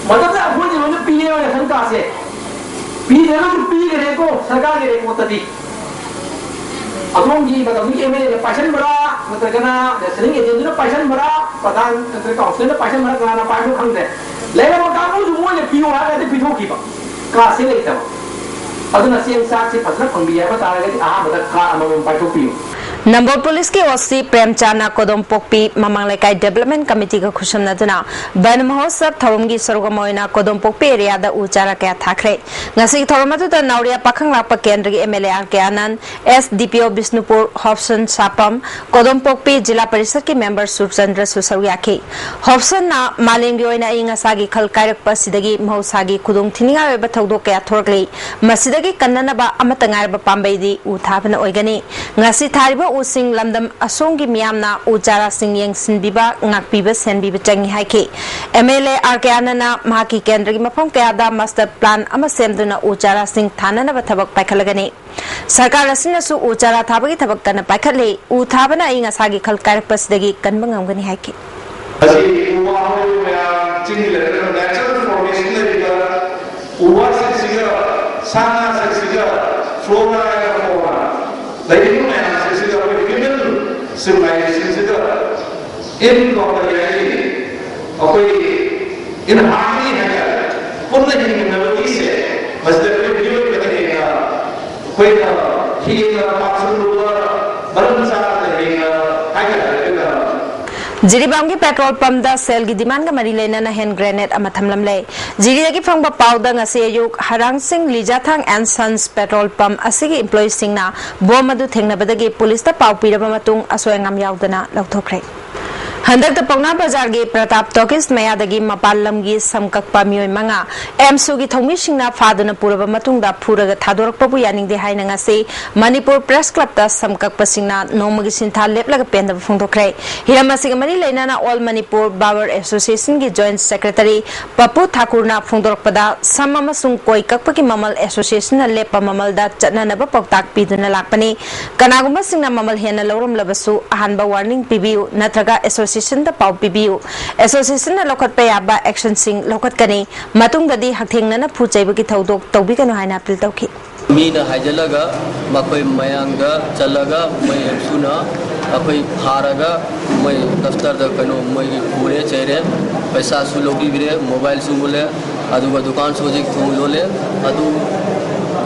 ꯃꯇꯝꯗ ꯑꯩꯈꯣꯏꯅ ꯂꯣꯏꯅ ꯄꯤꯔꯦꯕ ration cardꯁꯦ꯫ ꯄꯤꯗ꯭ꯔꯒꯁꯨ ꯄꯤꯈ꯭ꯔꯦꯀꯣ ꯁꯔꯀꯥꯔꯒꯤ recordꯇꯗꯤ꯫ ꯑꯗꯣꯝꯒꯤ ꯃꯇꯝꯗꯨꯒꯤ M L Aꯅ ꯄꯥꯏꯁꯟꯕ꯭ꯔꯥ, ꯅꯠꯇ꯭ꯔꯒꯅ rationing agentꯗꯨꯅ ꯄꯥꯏꯁꯟꯕ꯭ꯔꯥ, ꯄ꯭ꯔꯙꯥꯟ ꯅꯠꯇ꯭ꯔꯒ councillorꯅ ꯄꯥꯏꯁꯟꯕ꯭ꯔꯥ, ꯀꯅꯥꯅ ꯄꯥꯏꯕꯅꯣ ꯈꯪꯗ꯭ꯔꯦ꯫ ꯂꯩꯔꯕ ꯀꯥꯡꯕꯨꯁꯨ ꯃꯣꯏꯅ ꯄꯤꯌꯨ ꯍꯥꯏꯔꯒꯗꯤ ꯄꯤꯊꯣꯛꯈꯤꯕ꯫ Cardꯁꯦ ꯂꯩꯇꯕ꯫ ꯑꯗꯨꯅ ꯆꯦꯡ ꯆꯥꯛꯁꯦ ꯐꯖꯅ ꯐꯪꯕꯤ ꯍꯥꯏꯕ ꯇꯥꯔꯒꯗꯤ ꯑꯍꯥꯟꯕꯗ card ꯑꯃꯃꯝ ꯄꯥꯏꯊꯣꯛꯄꯤꯌꯨ꯫ ꯅꯝꯕꯣꯜ ꯄꯨꯂꯤꯁꯀꯤ O C ꯄ꯭ꯔꯦꯝꯆꯥꯟꯅ ꯀꯣꯗꯣꯝꯄꯣꯛꯄꯤ ꯃꯃꯥꯡ ꯂꯩꯀꯥꯏ development committeeꯒ ꯈꯨꯠꯁꯝꯅꯗꯨꯅ ꯕꯟ ꯃꯍꯣꯠꯁꯕ ꯊꯧꯔꯝꯒꯤ ꯁꯔꯨꯛ ꯑꯃ ꯑꯣꯏꯅ ꯀꯣꯗꯣꯝꯄꯣꯛꯄꯤ areaꯗ ꯎ ꯆꯥꯔꯥ ꯀꯌꯥ ꯊꯥꯈ꯭ꯔꯦ꯫ ꯉꯁꯤꯒꯤ ꯊꯧꯔꯝ ꯑꯗꯨꯗ ꯅꯥꯎꯔꯤꯌꯥ ꯄꯥꯈꯪ ꯂꯥꯛꯄ ꯀꯦꯟꯗ꯭ꯔꯒꯤ M L A R K Anand, S D P O Bishnupur ꯍꯣꯞꯁꯟ ꯁꯥꯄꯝ, ꯀꯣꯗꯣꯝꯄꯣꯛꯄꯤ zila ꯄꯔꯤꯁꯠꯀꯤ member ꯁꯨꯔꯆꯟꯗ꯭ꯔꯁꯨ ꯁꯔꯨꯛ ꯌꯥꯈꯤ꯫ ꯍꯣꯞꯁꯟꯅ ꯃꯥꯂꯦꯝꯒꯤ ꯑꯣꯏꯅ ꯑꯏꯪ ꯑꯁꯥꯒꯤ ꯈꯜ ꯀꯥꯏꯔꯛꯄ ꯑꯁꯤꯗꯒꯤ ꯃꯍꯧꯁꯥꯒꯤ ꯈꯨꯗꯣꯡ ꯊꯤꯅꯤꯡꯉꯥꯏ ꯑꯣꯏꯕ ꯊꯧꯗꯣꯛ ꯀꯌꯥ ꯊꯣꯔꯛꯂꯤ꯫ ꯃꯁꯤꯗꯒꯤ ꯀꯟꯅꯅꯕ ꯑꯃꯠꯇ ꯉꯥꯏꯔꯕ ꯄꯥꯝꯕꯩꯗꯤ ꯎ ꯊꯥꯕꯅ ꯑꯣꯏꯒꯅꯤ꯫ ꯉꯁꯤ ꯊꯥꯔꯤꯕ ꯎꯁꯤꯡ ꯂꯝꯗꯝ ꯑꯁꯣꯝꯒꯤ ꯃꯤꯌꯥꯝꯅ ꯎ ꯆꯥꯔꯥꯁꯤꯡ ꯌꯦꯡꯁꯤꯟꯕꯤꯕ, ꯉꯥꯛꯄꯤꯕ, ꯁꯦꯟꯕꯤꯕ ꯆꯪꯏ ꯍꯥꯏꯈꯤ꯫ M L A R K Anandꯅ ꯃꯍꯥꯛꯀꯤ ꯀꯦꯟꯗ꯭ꯔꯒꯤ ꯃꯐꯝ ꯀꯌꯥꯗ master plan ꯑꯃ ꯁꯦꯝꯗꯨꯅ ꯎ ꯆꯥꯔꯥꯁꯤꯡ ꯊꯥꯅꯅꯕ ꯊꯕꯛ ꯄꯥꯏꯈꯠꯂꯒꯅꯤ꯫ ꯁꯔꯀꯥꯔ ꯑꯁꯤꯅꯁꯨ ꯎ ꯆꯥꯔꯥ ꯊꯥꯕꯒꯤ ꯊꯕꯛ ꯀꯟꯅ ꯄꯥꯏꯈꯠꯂꯤ꯫ ꯎ ꯊꯥꯕꯅ ꯑꯏꯪ ꯑꯁꯥꯒꯤ ꯈꯜ ꯀꯥꯏꯔꯛꯄꯁꯤꯗꯒꯤ ꯀꯟꯕ ꯉꯝꯒꯅꯤ ꯍꯥꯏꯈꯤ꯫ ꯉꯁꯤ ꯎ ꯋꯥ ꯍꯧꯔꯤꯕ ꯃꯌꯥꯝ, ꯆꯤꯡꯒꯤ ꯂꯩꯔꯛꯇ natural formation ꯂꯩꯔꯤꯕ ꯎ ꯋꯥꯁꯤꯡꯁꯤꯒ, ꯁꯥ ꯉꯥꯁꯤꯡꯁꯤꯒ, flora and fauna, ꯂꯩꯔꯤꯕ ꯃꯌꯥꯝꯁꯤꯡꯁꯤꯒ ꯑꯩꯈꯣꯏ human civilizationꯁꯤꯒ in, ꯀꯔꯤ ꯍꯥꯏꯅꯤ, ꯑꯩꯈꯣꯏ in harmony ꯍꯥꯏꯇꯥꯔꯦ꯫ ꯄꯨꯟꯅ ꯍꯤꯡꯃꯤꯟꯅꯕꯒꯤꯁꯦ, ꯃꯁꯤꯗ ꯑꯩꯈꯣꯏ ꯃꯤꯑꯣꯏꯕꯅ ꯍꯦꯟꯅ, ꯑꯩꯈꯣꯏꯅ ꯍꯦꯟꯅ ꯄꯥꯝꯁꯤꯜꯂꯨꯕ, ꯃꯔꯝ ꯆꯥꯗꯅ ꯍꯦꯟꯅ ꯍꯥꯏꯇꯥꯔꯦ, ꯑꯩꯈꯣꯏꯅ ꯖꯤꯔꯤꯕꯥꯝꯒꯤ ꯄꯦꯇ꯭ꯔꯣꯜ ꯄꯝꯗ ꯁꯦꯜꯒꯤ ꯗꯤꯃꯥꯟꯒ ꯃꯔꯤ ꯂꯩꯅꯅ ꯍꯦꯟ ꯒ꯭ꯔꯦꯅꯦꯗ ꯑꯃ ꯊꯝꯂꯝꯂꯦ꯫ ꯖꯤꯔꯤꯗꯒꯤ ꯐꯪꯕ ꯄꯥꯎꯗ ꯉꯁꯤ ꯑꯌꯨꯛ ꯍꯔꯥꯡ ꯁꯤꯡ ꯂꯤꯖꯥꯊꯥꯡ ꯑꯦꯟ ꯁꯟꯁ ꯄꯦꯇ꯭ꯔꯣꯜ ꯄꯝ ꯑꯁꯤꯒꯤ ꯏꯝꯄ꯭ꯂꯣꯌꯤꯁꯤꯡꯅ ꯕꯣꯝ ꯑꯗꯨ ꯊꯦꯡꯅꯕꯗꯒꯤ ꯄꯨꯂꯤꯁꯇ ꯄꯥꯎ ꯄꯤꯔꯕ ꯃꯇꯨꯡ ꯑꯁꯣꯏ ꯑꯉꯥꯝ ꯌꯥꯎꯗꯅ ꯂꯧꯊꯣꯛꯈ꯭ꯔꯦ꯫ ꯍꯟꯗꯛꯇ ꯄꯥꯎꯅꯥ ꯕꯖꯥꯔꯒꯤ ꯄ꯭ꯔꯇꯥꯞ ꯇꯣꯀꯤꯁ ꯃꯌꯥꯗꯒꯤ ꯃꯄꯥꯟ ꯂꯝꯒꯤ ꯁꯝ ꯀꯛꯄ ꯃꯤꯑꯣꯏ ꯃꯉꯥ ꯑꯦꯝꯁꯨꯒꯤ ꯊꯧꯃꯤꯁꯤꯡꯅ ꯐꯥꯗꯨꯅ ꯄꯨꯔꯕ ꯃꯇꯨꯡꯗ ꯐꯨꯔꯒ ꯊꯥꯗꯣꯔꯛꯄꯕꯨ ꯌꯥꯅꯤꯡꯗꯦ ꯍꯥꯏꯅ ꯉꯁꯤ ꯃꯅꯤꯄꯨꯔ ꯄ꯭ꯔꯦꯁ ꯀ꯭ꯂꯕꯇ ꯁꯝ ꯀꯛꯄꯁꯤꯡꯅ ꯅꯣꯡꯃꯒꯤ ꯁꯤꯟꯊꯥ ꯂꯦꯞꯂꯒ ꯄꯦꯟꯗꯕ ꯐꯣꯡꯗꯣꯛꯈ꯭ꯔꯦ꯫ ꯍꯤꯔꯝ ꯑꯁꯤꯒ ꯃꯔꯤ ꯂꯩꯅꯅ all Manipur ꯕꯥꯔꯕꯔ ꯑꯦꯁꯣꯁꯤꯌꯦꯁꯟꯒꯤ joint secretary Pappu ꯊꯥꯀꯨꯔꯅ ꯐꯣꯡꯗꯣꯔꯛꯄꯗ, ꯁꯝ ꯑꯃꯁꯨꯡ ꯀꯣꯏ ꯀꯛꯄꯒꯤ ꯃꯃꯜ ꯑꯦꯁꯣꯁꯤꯌꯦꯁꯟꯅ ꯂꯦꯞꯄ ꯃꯃꯜꯗ ꯆꯠꯅꯅꯕ ꯄꯥꯎꯇꯥꯛ ꯄꯤꯗꯨꯅ ꯂꯥꯛꯄꯅꯤ꯫ ꯀꯅꯥꯒꯨꯝꯕꯁꯤꯡꯅ ꯃꯃꯜ ꯍꯦꯟꯅ ꯂꯧꯔꯝꯂꯕꯁꯨ ꯑꯍꯥꯟꯕ ꯋꯥꯔꯅꯤꯡ ꯄꯤꯕꯤꯌꯨ ꯅꯠꯇ꯭ꯔꯒ ꯑꯦꯁꯣꯁꯤꯌꯦꯁꯟꯗ ꯄꯥꯎ ꯄꯤꯕꯤꯌꯨ꯫ ꯑꯦꯁꯣꯁꯤꯌꯦꯁꯟꯅ ꯂꯧꯈꯠꯄ ꯌꯥꯕ ꯑꯦꯛꯁꯟꯁꯤꯡ ꯂꯧꯈꯠꯀꯅꯤ꯫ ꯃꯇꯨꯡꯗꯗꯤ ꯍꯛꯊꯦꯡꯅꯅ ꯐꯨ ꯆꯩꯕꯒꯤ ꯊꯧꯗꯣꯛ ꯇꯧꯕꯤꯒꯅꯨ ꯍꯥꯏꯅ ꯑꯄꯤꯜ ꯇꯧꯈꯤ꯫ ꯃꯤꯅ ꯍꯥꯏꯖꯤꯜꯂꯒ ꯃꯈꯣꯏ ꯃꯌꯥꯡꯗ ꯆꯠꯂꯒ ꯃꯣꯏ ꯑꯦꯝꯁꯨꯅ ꯑꯩꯈꯣꯏ ꯐꯥꯔꯒ ꯃꯣꯏ ꯗꯐꯇꯔꯗ ꯀꯩꯅꯣ ꯃꯣꯏꯒꯤ ꯄꯨꯔꯦ ꯆꯩꯔꯦ, ꯄꯩꯁꯥꯁꯨ ꯂꯧꯕꯤꯈ꯭ꯔꯦ, ꯃꯣꯕꯥꯏꯜꯁꯨ ꯃꯨꯜꯂꯦ, ꯑꯗꯨꯒ ꯗꯨꯀꯥꯟꯁꯨ ꯍꯧꯖꯤꯛ ꯊꯣꯡ ꯂꯣꯜꯂꯦ꯫ ꯑꯗꯨ,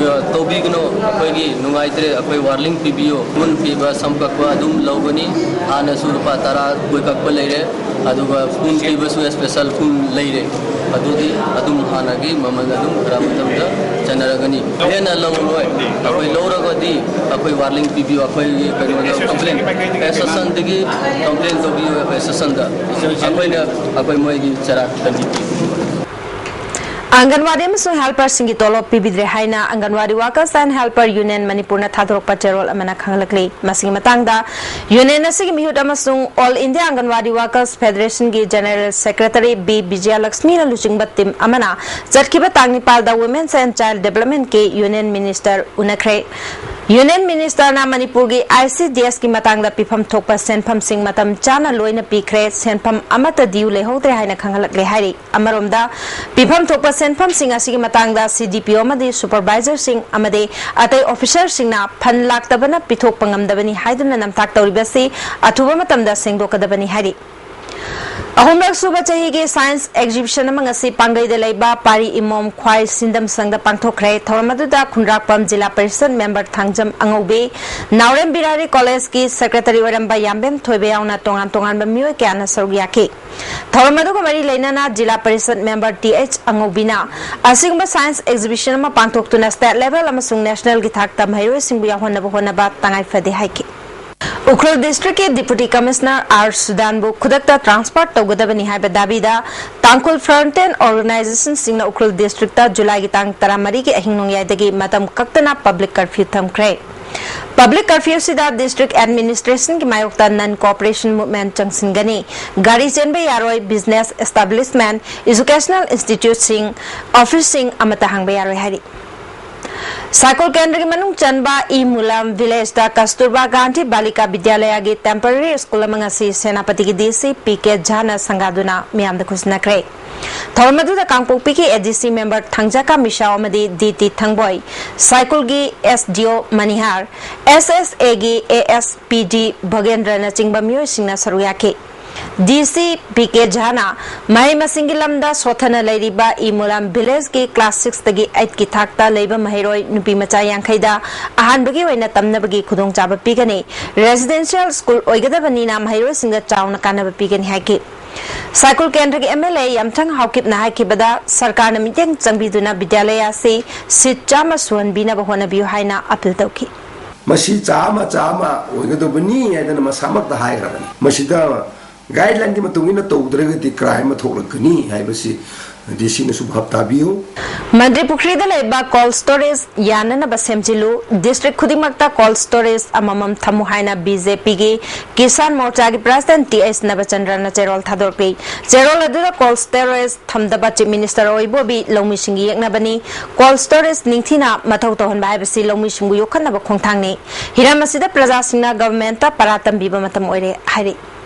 ꯑ, ꯇꯧꯕꯤꯒꯅꯨ, ꯑꯩꯈꯣꯏꯒꯤ ꯅꯨꯡꯉꯥꯏꯇ꯭ꯔꯦ, ꯑꯩꯈꯣꯏ ꯋꯥꯔꯅꯤꯡ ꯄꯤꯕꯤꯌꯣ꯫ ꯐꯣꯟ ꯄꯤꯕ ꯁꯝ ꯀꯛꯄ ꯑꯗꯨꯝ ꯂꯧꯒꯅꯤ꯫ ꯍꯥꯟꯅꯁꯨ ꯂꯨꯄꯥ ꯇꯔꯥ ꯀꯣꯏ ꯀꯛꯄ ꯂꯩꯔꯦ, ꯑꯗꯨꯒ ꯐꯣꯟ ꯄꯤꯕꯁꯨ ꯏꯁꯄꯦꯁꯦꯜ ꯐꯣꯟ ꯂꯩꯔꯦ꯫ ꯑꯗꯨꯗꯤ ꯑꯗꯨꯝ ꯍꯥꯟꯅꯒꯤ ꯃꯃꯜ ꯑꯗꯨꯝ ꯈꯔ ꯃꯇꯝꯗ ꯆꯠꯅꯔꯒꯅꯤ꯫ ꯍꯦꯟꯅ ꯂꯧꯔꯣꯏ꯫ ꯑꯩꯈꯣꯏ ꯂꯧꯔꯒꯗꯤ ꯑꯩꯈꯣꯏ ꯋꯥꯔꯅꯤꯡ ꯄꯤꯕꯤꯌꯨ, ꯑꯩꯈꯣꯏꯒꯤ ꯀꯩꯅꯣꯗ ꯀꯝꯄ꯭ꯂꯦꯟ, ꯑꯦꯁꯣꯁꯤꯌꯦꯁꯟꯗꯒꯤ ꯀꯝꯄ꯭ꯂꯦꯟ ꯇꯧꯕꯤꯌꯨ ꯑꯦꯁꯣꯁꯤꯌꯦꯁꯟꯗ꯫ ꯑꯩꯈꯣꯏꯅ, ꯑꯩꯈꯣꯏ ꯃꯣꯏꯒꯤ ꯆꯔꯥ ꯀꯟꯕꯤꯕꯤꯌꯨ꯫ ꯑꯪꯒꯟꯋꯥꯗꯤ ꯑꯃꯁꯨꯡ ꯍꯦꯜꯄꯔꯁꯤꯡꯒꯤ ꯇꯣꯂꯣꯞ ꯄꯤꯕꯤꯗ꯭ꯔꯦ ꯍꯥꯏꯅ ꯑꯪꯒꯟꯋꯥꯗꯤ ꯋꯥꯔꯀꯔꯁ ꯑꯦꯟ ꯍꯦꯜꯄꯔ ꯌꯨꯅꯤꯌꯟ ꯃꯅꯤꯄꯨꯔꯅ ꯊꯥꯗꯣꯔꯛꯄ ꯆꯦꯔꯣꯜ ꯑꯃꯅ ꯈꯪꯍꯜꯂꯛꯂꯤ꯫ ꯃꯁꯤꯒꯤ ꯃꯇꯥꯡꯗ ꯌꯨꯅꯤꯌꯟ ꯑꯁꯤꯒꯤ ꯃꯤꯍꯨꯠ ꯑꯃꯁꯨꯡ ꯑꯣꯜ ꯏꯟꯗꯤꯌꯥ ꯑꯪꯒꯟꯋꯥꯗꯤ ꯋꯥꯔꯀꯔꯁ ꯐꯦꯗꯔꯦꯁꯟꯒꯤ ꯖꯦꯅꯔꯦꯜ ꯁꯦꯀ꯭ꯔꯦꯇꯔꯤ ꯕꯤ ꯕꯤꯖꯌꯂꯛꯁꯃꯤꯅ ꯂꯨꯆꯤꯡꯕ ꯇꯤꯝ ꯑꯃꯅ ꯆꯠꯈꯤꯕ ꯇꯥꯡ ꯅꯤꯄꯥꯜꯗ ꯋꯨꯃꯦꯟꯁ ꯑꯦꯟ ꯆꯥꯏꯜ ꯗꯦꯕꯂꯞꯃꯦꯟꯠꯀꯤ ꯌꯨꯅꯤꯌꯟ ꯃꯤꯅꯤꯁꯇꯔ ꯎꯅꯈ꯭ꯔꯦ꯫ ꯌꯨꯅꯤꯌꯟ ꯃꯤꯅꯤꯁꯇꯔꯅ ꯃꯅꯤꯄꯨꯔꯒꯤ ꯑꯥꯏ ꯁꯤ ꯗꯤ ꯑꯦꯁꯀꯤ ꯃꯇꯥꯡꯗ ꯄꯤꯐꯝ ꯊꯣꯛꯄ ꯁꯦꯟꯐꯝꯁꯤꯡ ꯃꯇꯝ ꯆꯥꯅ ꯂꯣꯏꯅ ꯄꯤꯈ꯭ꯔꯦ, ꯁꯦꯟꯐꯝ ꯑꯃꯠꯇ ꯗ꯭ꯌꯨ ꯂꯩꯍꯧꯗ꯭ꯔꯦ ꯍꯥꯏꯅ ꯈꯪꯍꯜꯂꯛꯂꯦ ꯍꯥꯏꯔꯤ꯫ ꯑꯃꯔꯣꯝꯗ, ꯄꯤꯐꯝ ꯊꯣꯛꯄ ꯁꯦꯟꯐꯝꯁꯤꯡ ꯑꯁꯤꯒꯤ ꯃꯇꯥꯡꯗ ꯁꯤ ꯗꯤ ꯄꯤ ꯑꯣ ꯑꯃꯗꯤ ꯁꯨꯄꯔꯚꯥꯏꯖꯔꯁꯤꯡ ꯑꯃꯗꯤ ꯑꯇꯩ ꯑꯣꯐꯤꯁꯔꯁꯤꯡꯅ ꯐꯟ ꯂꯥꯛꯇꯕꯅ ꯄꯤꯊꯣꯛꯄ ꯉꯝꯗꯕꯅꯤ ꯍꯥꯏꯗꯨꯅ ꯅꯝꯊꯥꯛ ꯇꯧꯔꯤꯕꯁꯤ ꯑꯊꯨꯕ ꯃꯇꯝꯗ ꯁꯦꯡꯗꯣꯛꯀꯗꯕꯅꯤ ꯍꯥꯏꯔꯤ꯫ ꯑꯍꯨꯝꯂꯛ ꯁꯨꯕ ꯆꯍꯤꯒꯤ ꯁꯥꯏꯟꯁ ꯑꯦꯛꯖꯤꯕꯤꯁꯟ ꯑꯃ ꯉꯁꯤ ꯄꯥꯡꯒꯩꯗ ꯂꯩꯕ ꯄꯥꯔꯤ ꯏꯃꯣꯝ ꯈ꯭ꯋꯥꯏ ꯁꯤꯟꯗꯝ ꯁꯪꯗ ꯄꯥꯡꯊꯣꯛꯈ꯭ꯔꯦ꯫ ꯊꯧꯔꯝ ꯑꯗꯨꯗ ꯈꯨꯟꯗ꯭ꯔꯥꯛꯄꯝ ꯖꯤꯂꯥ ꯄꯔꯤꯁꯗ ꯃꯦꯝꯕꯔ ꯊꯥꯡꯖꯝ ꯑꯉꯧꯕꯤ, ꯅꯥꯎꯔꯦꯝ ꯕꯤꯔꯥꯔꯤ ꯀꯣꯂꯦꯖꯀꯤ ꯁꯦꯀ꯭ꯔꯦꯇꯔꯤ ꯑꯣꯏꯔꯝꯕ ꯌꯥꯝꯕꯦꯝ ꯊꯣꯏꯕ ꯌꯥꯎꯅ ꯇꯣꯉꯥꯟ ꯇꯣꯉꯥꯟꯕ ꯃꯤꯑꯣꯏ ꯀꯌꯥꯅ ꯁꯔꯨꯛ ꯌꯥꯈꯤ꯫ ꯊꯧꯔꯝ ꯑꯗꯨꯒ ꯃꯔꯤ ꯂꯩꯅꯅ ꯖꯤꯂꯥ ꯄꯔꯤꯁꯗ ꯃꯦꯝꯕꯔ ꯇꯤ ꯑꯩꯆ ꯑꯉꯧꯕꯤꯅ ꯑꯁꯤꯒꯨꯝꯕ ꯁꯥꯏꯟꯁ ꯑꯦꯛꯖꯤꯕꯤꯁꯟ ꯑꯃ ꯄꯥꯡꯊꯣꯛꯇꯨꯅ ꯁ꯭ꯇꯦꯠ ꯂꯦꯚꯦꯜ ꯑꯃꯁꯨꯡ ꯅꯦꯁꯅꯦꯜꯒꯤ ꯊꯥꯛꯇ ꯃꯍꯩꯔꯣꯏꯁꯤꯡꯕꯨ ꯌꯥꯎꯍꯟꯅꯕ ꯍꯣꯠꯅꯕ ꯇꯉꯥꯏ ꯐꯗꯦ ꯍꯥꯏꯈꯤ꯫ ꯎꯈ꯭ꯔꯨꯜ ꯗꯤꯁꯇ꯭ꯔꯤꯛꯀꯤ ꯗꯤꯄꯨꯇꯤ ꯀꯃꯤꯁꯅꯔ ꯑꯥꯔ ꯁꯨꯗꯥꯟꯕꯨ ꯈꯨꯗꯛꯇ ꯇ꯭ꯔꯥꯟꯁꯐꯔ ꯇꯧꯒꯗꯕꯅꯤ ꯍꯥꯏꯕ ꯗꯥꯕꯤꯗ ꯇꯥꯡꯈꯨꯜ ꯐ꯭ꯔꯟꯇꯦꯟ ꯑꯣꯔꯒꯅꯥꯏꯖꯦꯁꯟꯁꯤꯡꯅ ꯎꯈ꯭ꯔꯨꯜ ꯗꯤꯁꯇ꯭ꯔꯤꯛꯇ ꯖꯨꯂꯥꯏꯒꯤ ꯇꯥꯡ ꯇꯔꯥꯃꯔꯤꯒꯤ ꯑꯍꯤꯡ ꯅꯣꯡꯌꯥꯏꯗꯒꯤ ꯃꯇꯝ ꯀꯛꯇꯅ ꯄꯕ꯭ꯂꯤꯛ ꯀꯔꯐ꯭ꯌꯨ ꯊꯝꯈ꯭ꯔꯦ꯫ ꯄꯕ꯭ꯂꯤꯛ ꯀꯔꯐ꯭ꯌꯨꯁꯤꯗ ꯗꯤꯁꯇ꯭ꯔꯤꯛ ꯑꯦꯗꯃꯤꯅꯤꯁꯇ꯭ꯔꯦꯁꯟꯒꯤ ꯃꯥꯌꯣꯛꯇ ꯅꯟ ꯀꯣꯑꯣꯄꯔꯦꯁꯟ ꯃꯨꯚꯃꯦꯟꯠ ꯆꯪꯁꯤꯟꯒꯅꯤ꯫ ꯒꯥꯔꯤ ꯆꯦꯟꯕ ꯌꯥꯔꯣꯏ, ꯕꯤꯖꯤꯅꯦꯁ ꯑꯦꯁꯇꯥꯕ꯭ꯂꯤꯁꯃꯦꯟꯠ, ꯏꯖꯨꯀꯦꯁꯅꯦꯜ ꯏꯟꯁꯇꯤꯇ꯭ꯌꯨꯠꯁꯤꯡ, ꯑꯣꯐꯤꯁꯁꯤꯡ ꯑꯃꯠꯇ ꯍꯥꯡꯕ ꯌꯥꯔꯣꯏ ꯍꯥꯏꯔꯤ꯫ ꯁꯥꯏꯀꯨꯜ ꯀꯦꯟꯗ꯭ꯔꯒꯤ ꯃꯅꯨꯡ ꯆꯟꯕ ꯏ ꯃꯨꯂꯥꯝ ꯚꯤꯂꯦꯖꯇ ꯀꯁꯇꯨꯔꯕꯥ ꯒꯥꯟꯙꯤ ꯕꯥꯂꯤꯀꯥ ꯕꯤꯗ꯭ꯌꯥꯂꯌꯥꯒꯤ ꯇꯦꯝꯄꯔꯔꯤ ꯁ꯭ꯀꯨꯜ ꯑꯃ ꯉꯁꯤ ꯁꯦꯅꯥꯄꯇꯤꯒꯤ ꯗꯤ ꯁꯤ ꯄꯤ ꯀꯦ ꯖꯥꯅ ꯁꯪꯒꯥꯗꯨꯅ ꯃꯤꯌꯥꯝꯗ ꯈꯨꯠꯁꯤꯟꯅꯈ꯭ꯔꯦ꯫ ꯊꯧꯔꯝ ꯑꯗꯨꯗ ꯀꯥꯡꯄꯣꯛꯄꯤꯒꯤ ꯑꯦ ꯗꯤ ꯁꯤ ꯃꯦꯝꯕꯔ ꯊꯥꯡꯖꯥꯀꯥ ꯃꯤꯁꯥꯎ ꯑꯃꯗꯤ ꯗꯤ ꯇꯤ ꯊꯪꯕꯣꯏ, ꯁꯥꯏꯀꯨꯜꯒꯤ ꯑꯦꯁ ꯗꯤ ꯑꯣ ꯃꯅꯤꯍꯥꯔ, ꯑꯦꯁ ꯑꯦꯁ ꯑꯦꯒꯤ ꯑꯦ ꯑꯦꯁ ꯄꯤ ꯗꯤ ꯚꯒꯦꯟꯗ꯭ꯔꯅꯆꯤꯡꯕ ꯃꯤꯑꯣꯏꯁꯤꯡꯅ ꯁꯔꯨꯛ ꯌꯥꯈꯤ꯫ ꯗꯤ ꯁꯤ ꯄꯤ ꯀꯦ ꯖꯥꯅ ꯃꯍꯩ ꯃꯁꯤꯡꯒꯤ ꯂꯝꯗ ꯁꯣꯠꯊꯅ ꯂꯩꯔꯤꯕ ꯏ ꯃꯨꯂꯥꯝ ꯚꯤꯂꯦꯖꯀꯤ ꯀ꯭ꯂꯥꯁ ꯁꯤꯛꯁꯇꯒꯤ ꯑꯩꯠꯀꯤ ꯊꯥꯛꯇ ꯂꯩꯕ ꯃꯍꯩꯔꯣꯏ ꯅꯨꯄꯤ ꯃꯆꯥ ꯌꯥꯡꯈꯩꯗ ꯑꯍꯥꯟꯕꯒꯤ ꯑꯣꯏꯅ ꯇꯝꯅꯕꯒꯤ ꯈꯨꯗꯣꯡꯆꯥꯕ ꯄꯤꯒꯅꯤ꯫ ꯔꯦꯁꯤꯗꯦꯟꯁꯤꯌꯦꯜ ꯁ꯭ꯀꯨꯜ ꯑꯣꯏꯒꯗꯕꯅꯤꯅ ꯃꯍꯩꯔꯣꯏꯁꯤꯡꯗ ꯆꯥꯎꯅ ꯀꯥꯟꯅꯕ ꯄꯤꯒꯅꯤ ꯍꯥꯏꯈꯤ꯫ ꯁꯥꯏꯀꯨꯜ ꯀꯦꯟꯗ꯭ꯔꯒꯤ ꯑꯦꯝ ꯑꯦꯜ ꯑꯦ ꯌꯥꯝꯊꯪ ꯍꯥꯎꯀꯤꯞꯅ ꯍꯥꯏꯈꯤꯕꯗ ꯁꯔꯀꯥꯔꯅ ꯃꯤꯠꯌꯦꯡ ꯆꯪꯕꯤꯗꯨꯅ ꯕꯤꯗ꯭ꯌꯥꯂꯌꯥ ꯑꯁꯤ ꯁꯤꯠ ꯆꯥꯝꯃ ꯁꯨꯍꯟꯕꯤꯅꯕ ꯍꯣꯠꯅꯕꯤꯌꯨ ꯍꯥꯏꯅ ꯑꯄꯤꯜ ꯇꯧꯈꯤ꯫ ꯃꯁꯤ ꯆꯥꯝꯃ ꯆꯥꯝꯃ ꯑꯣꯏꯒꯗꯕꯅꯤ ꯍꯥꯏꯗꯅ ꯃꯁꯥꯃꯛꯇ ꯍꯥꯏꯈ꯭ꯔꯕꯅꯤ꯫ ꯃꯁꯤꯗ ꯒꯥꯏꯗꯂꯥꯏꯟꯒꯤ ꯃꯇꯨꯡ ꯏꯟꯅ ꯇꯧꯗ꯭ꯔꯒꯗꯤ ꯀ꯭ꯔꯥꯏꯝ ꯑꯃ ꯊꯣꯛꯂꯛꯀꯅꯤ ꯍꯥꯏꯕꯁꯤ ꯗꯤ ꯁꯤꯅꯁꯨ ꯚꯥꯞ ꯇꯥꯕꯤꯌꯨ꯫ ꯃꯟꯇ꯭ꯔꯤ ꯄꯨꯈ꯭ꯔꯤꯗ ꯂꯩꯕ ꯀꯣꯜ ꯁ꯭ꯇꯣꯔꯦꯖ ꯌꯥꯅꯅꯕ ꯁꯦꯝꯖꯤꯜꯂꯨ, ꯗꯤꯁꯇ꯭ꯔꯤꯛ ꯈꯨꯗꯤꯡꯃꯛꯇ ꯀꯣꯜ ꯁ꯭ꯇꯣꯔꯦꯖ ꯑꯃꯃꯝ ꯊꯝꯃꯨ ꯍꯥꯏꯅ ꯕꯤ ꯖꯦ ꯄꯤꯒꯤ ꯀꯤꯁꯥꯟ ꯃꯣꯔꯆꯥꯒꯤ ꯄ꯭ꯔꯁꯤꯗꯦꯟꯠ ꯇꯤ ꯑꯩꯆ ꯅꯕꯆꯟꯗ꯭ꯔꯅ ꯆꯦꯔꯣꯜ ꯊꯥꯗꯣꯔꯛꯂꯤ꯫ ꯆꯦꯔꯣꯜ ꯑꯗꯨꯗ ꯀꯣꯜ ꯁ꯭ꯇꯣꯔꯦꯖ ꯊꯝꯗꯕ ꯆꯤꯐ ꯃꯤꯅꯤꯁꯇꯔ ꯑꯣꯏꯕꯣꯕꯤ ꯂꯧꯃꯤꯁꯤꯡꯒꯤ ꯌꯦꯛꯅꯕꯅꯤ꯫ ꯀꯣꯜ ꯁ꯭ꯇꯣꯔꯦꯖ ꯅꯤꯡꯊꯤꯅ ꯃꯊꯧ ꯇꯧꯍꯟꯕ ꯍꯥꯏꯕꯁꯤ ꯂꯧꯃꯤꯁꯤꯡꯕꯨ ꯌꯣꯛꯈꯠꯅꯕ ꯈꯣꯡꯊꯥꯡꯅꯤ꯫ ꯍꯤꯔꯝ ꯑꯁꯤꯗ ꯄ꯭ꯔꯖꯥꯁꯤꯡꯅ ꯒꯚꯔꯟꯃꯦꯟꯠꯇ ꯄꯔꯥ ꯇꯝꯕꯤꯕ ꯃꯇꯝ ꯑꯣꯏꯔꯦ ꯍꯥꯏꯔꯤ꯫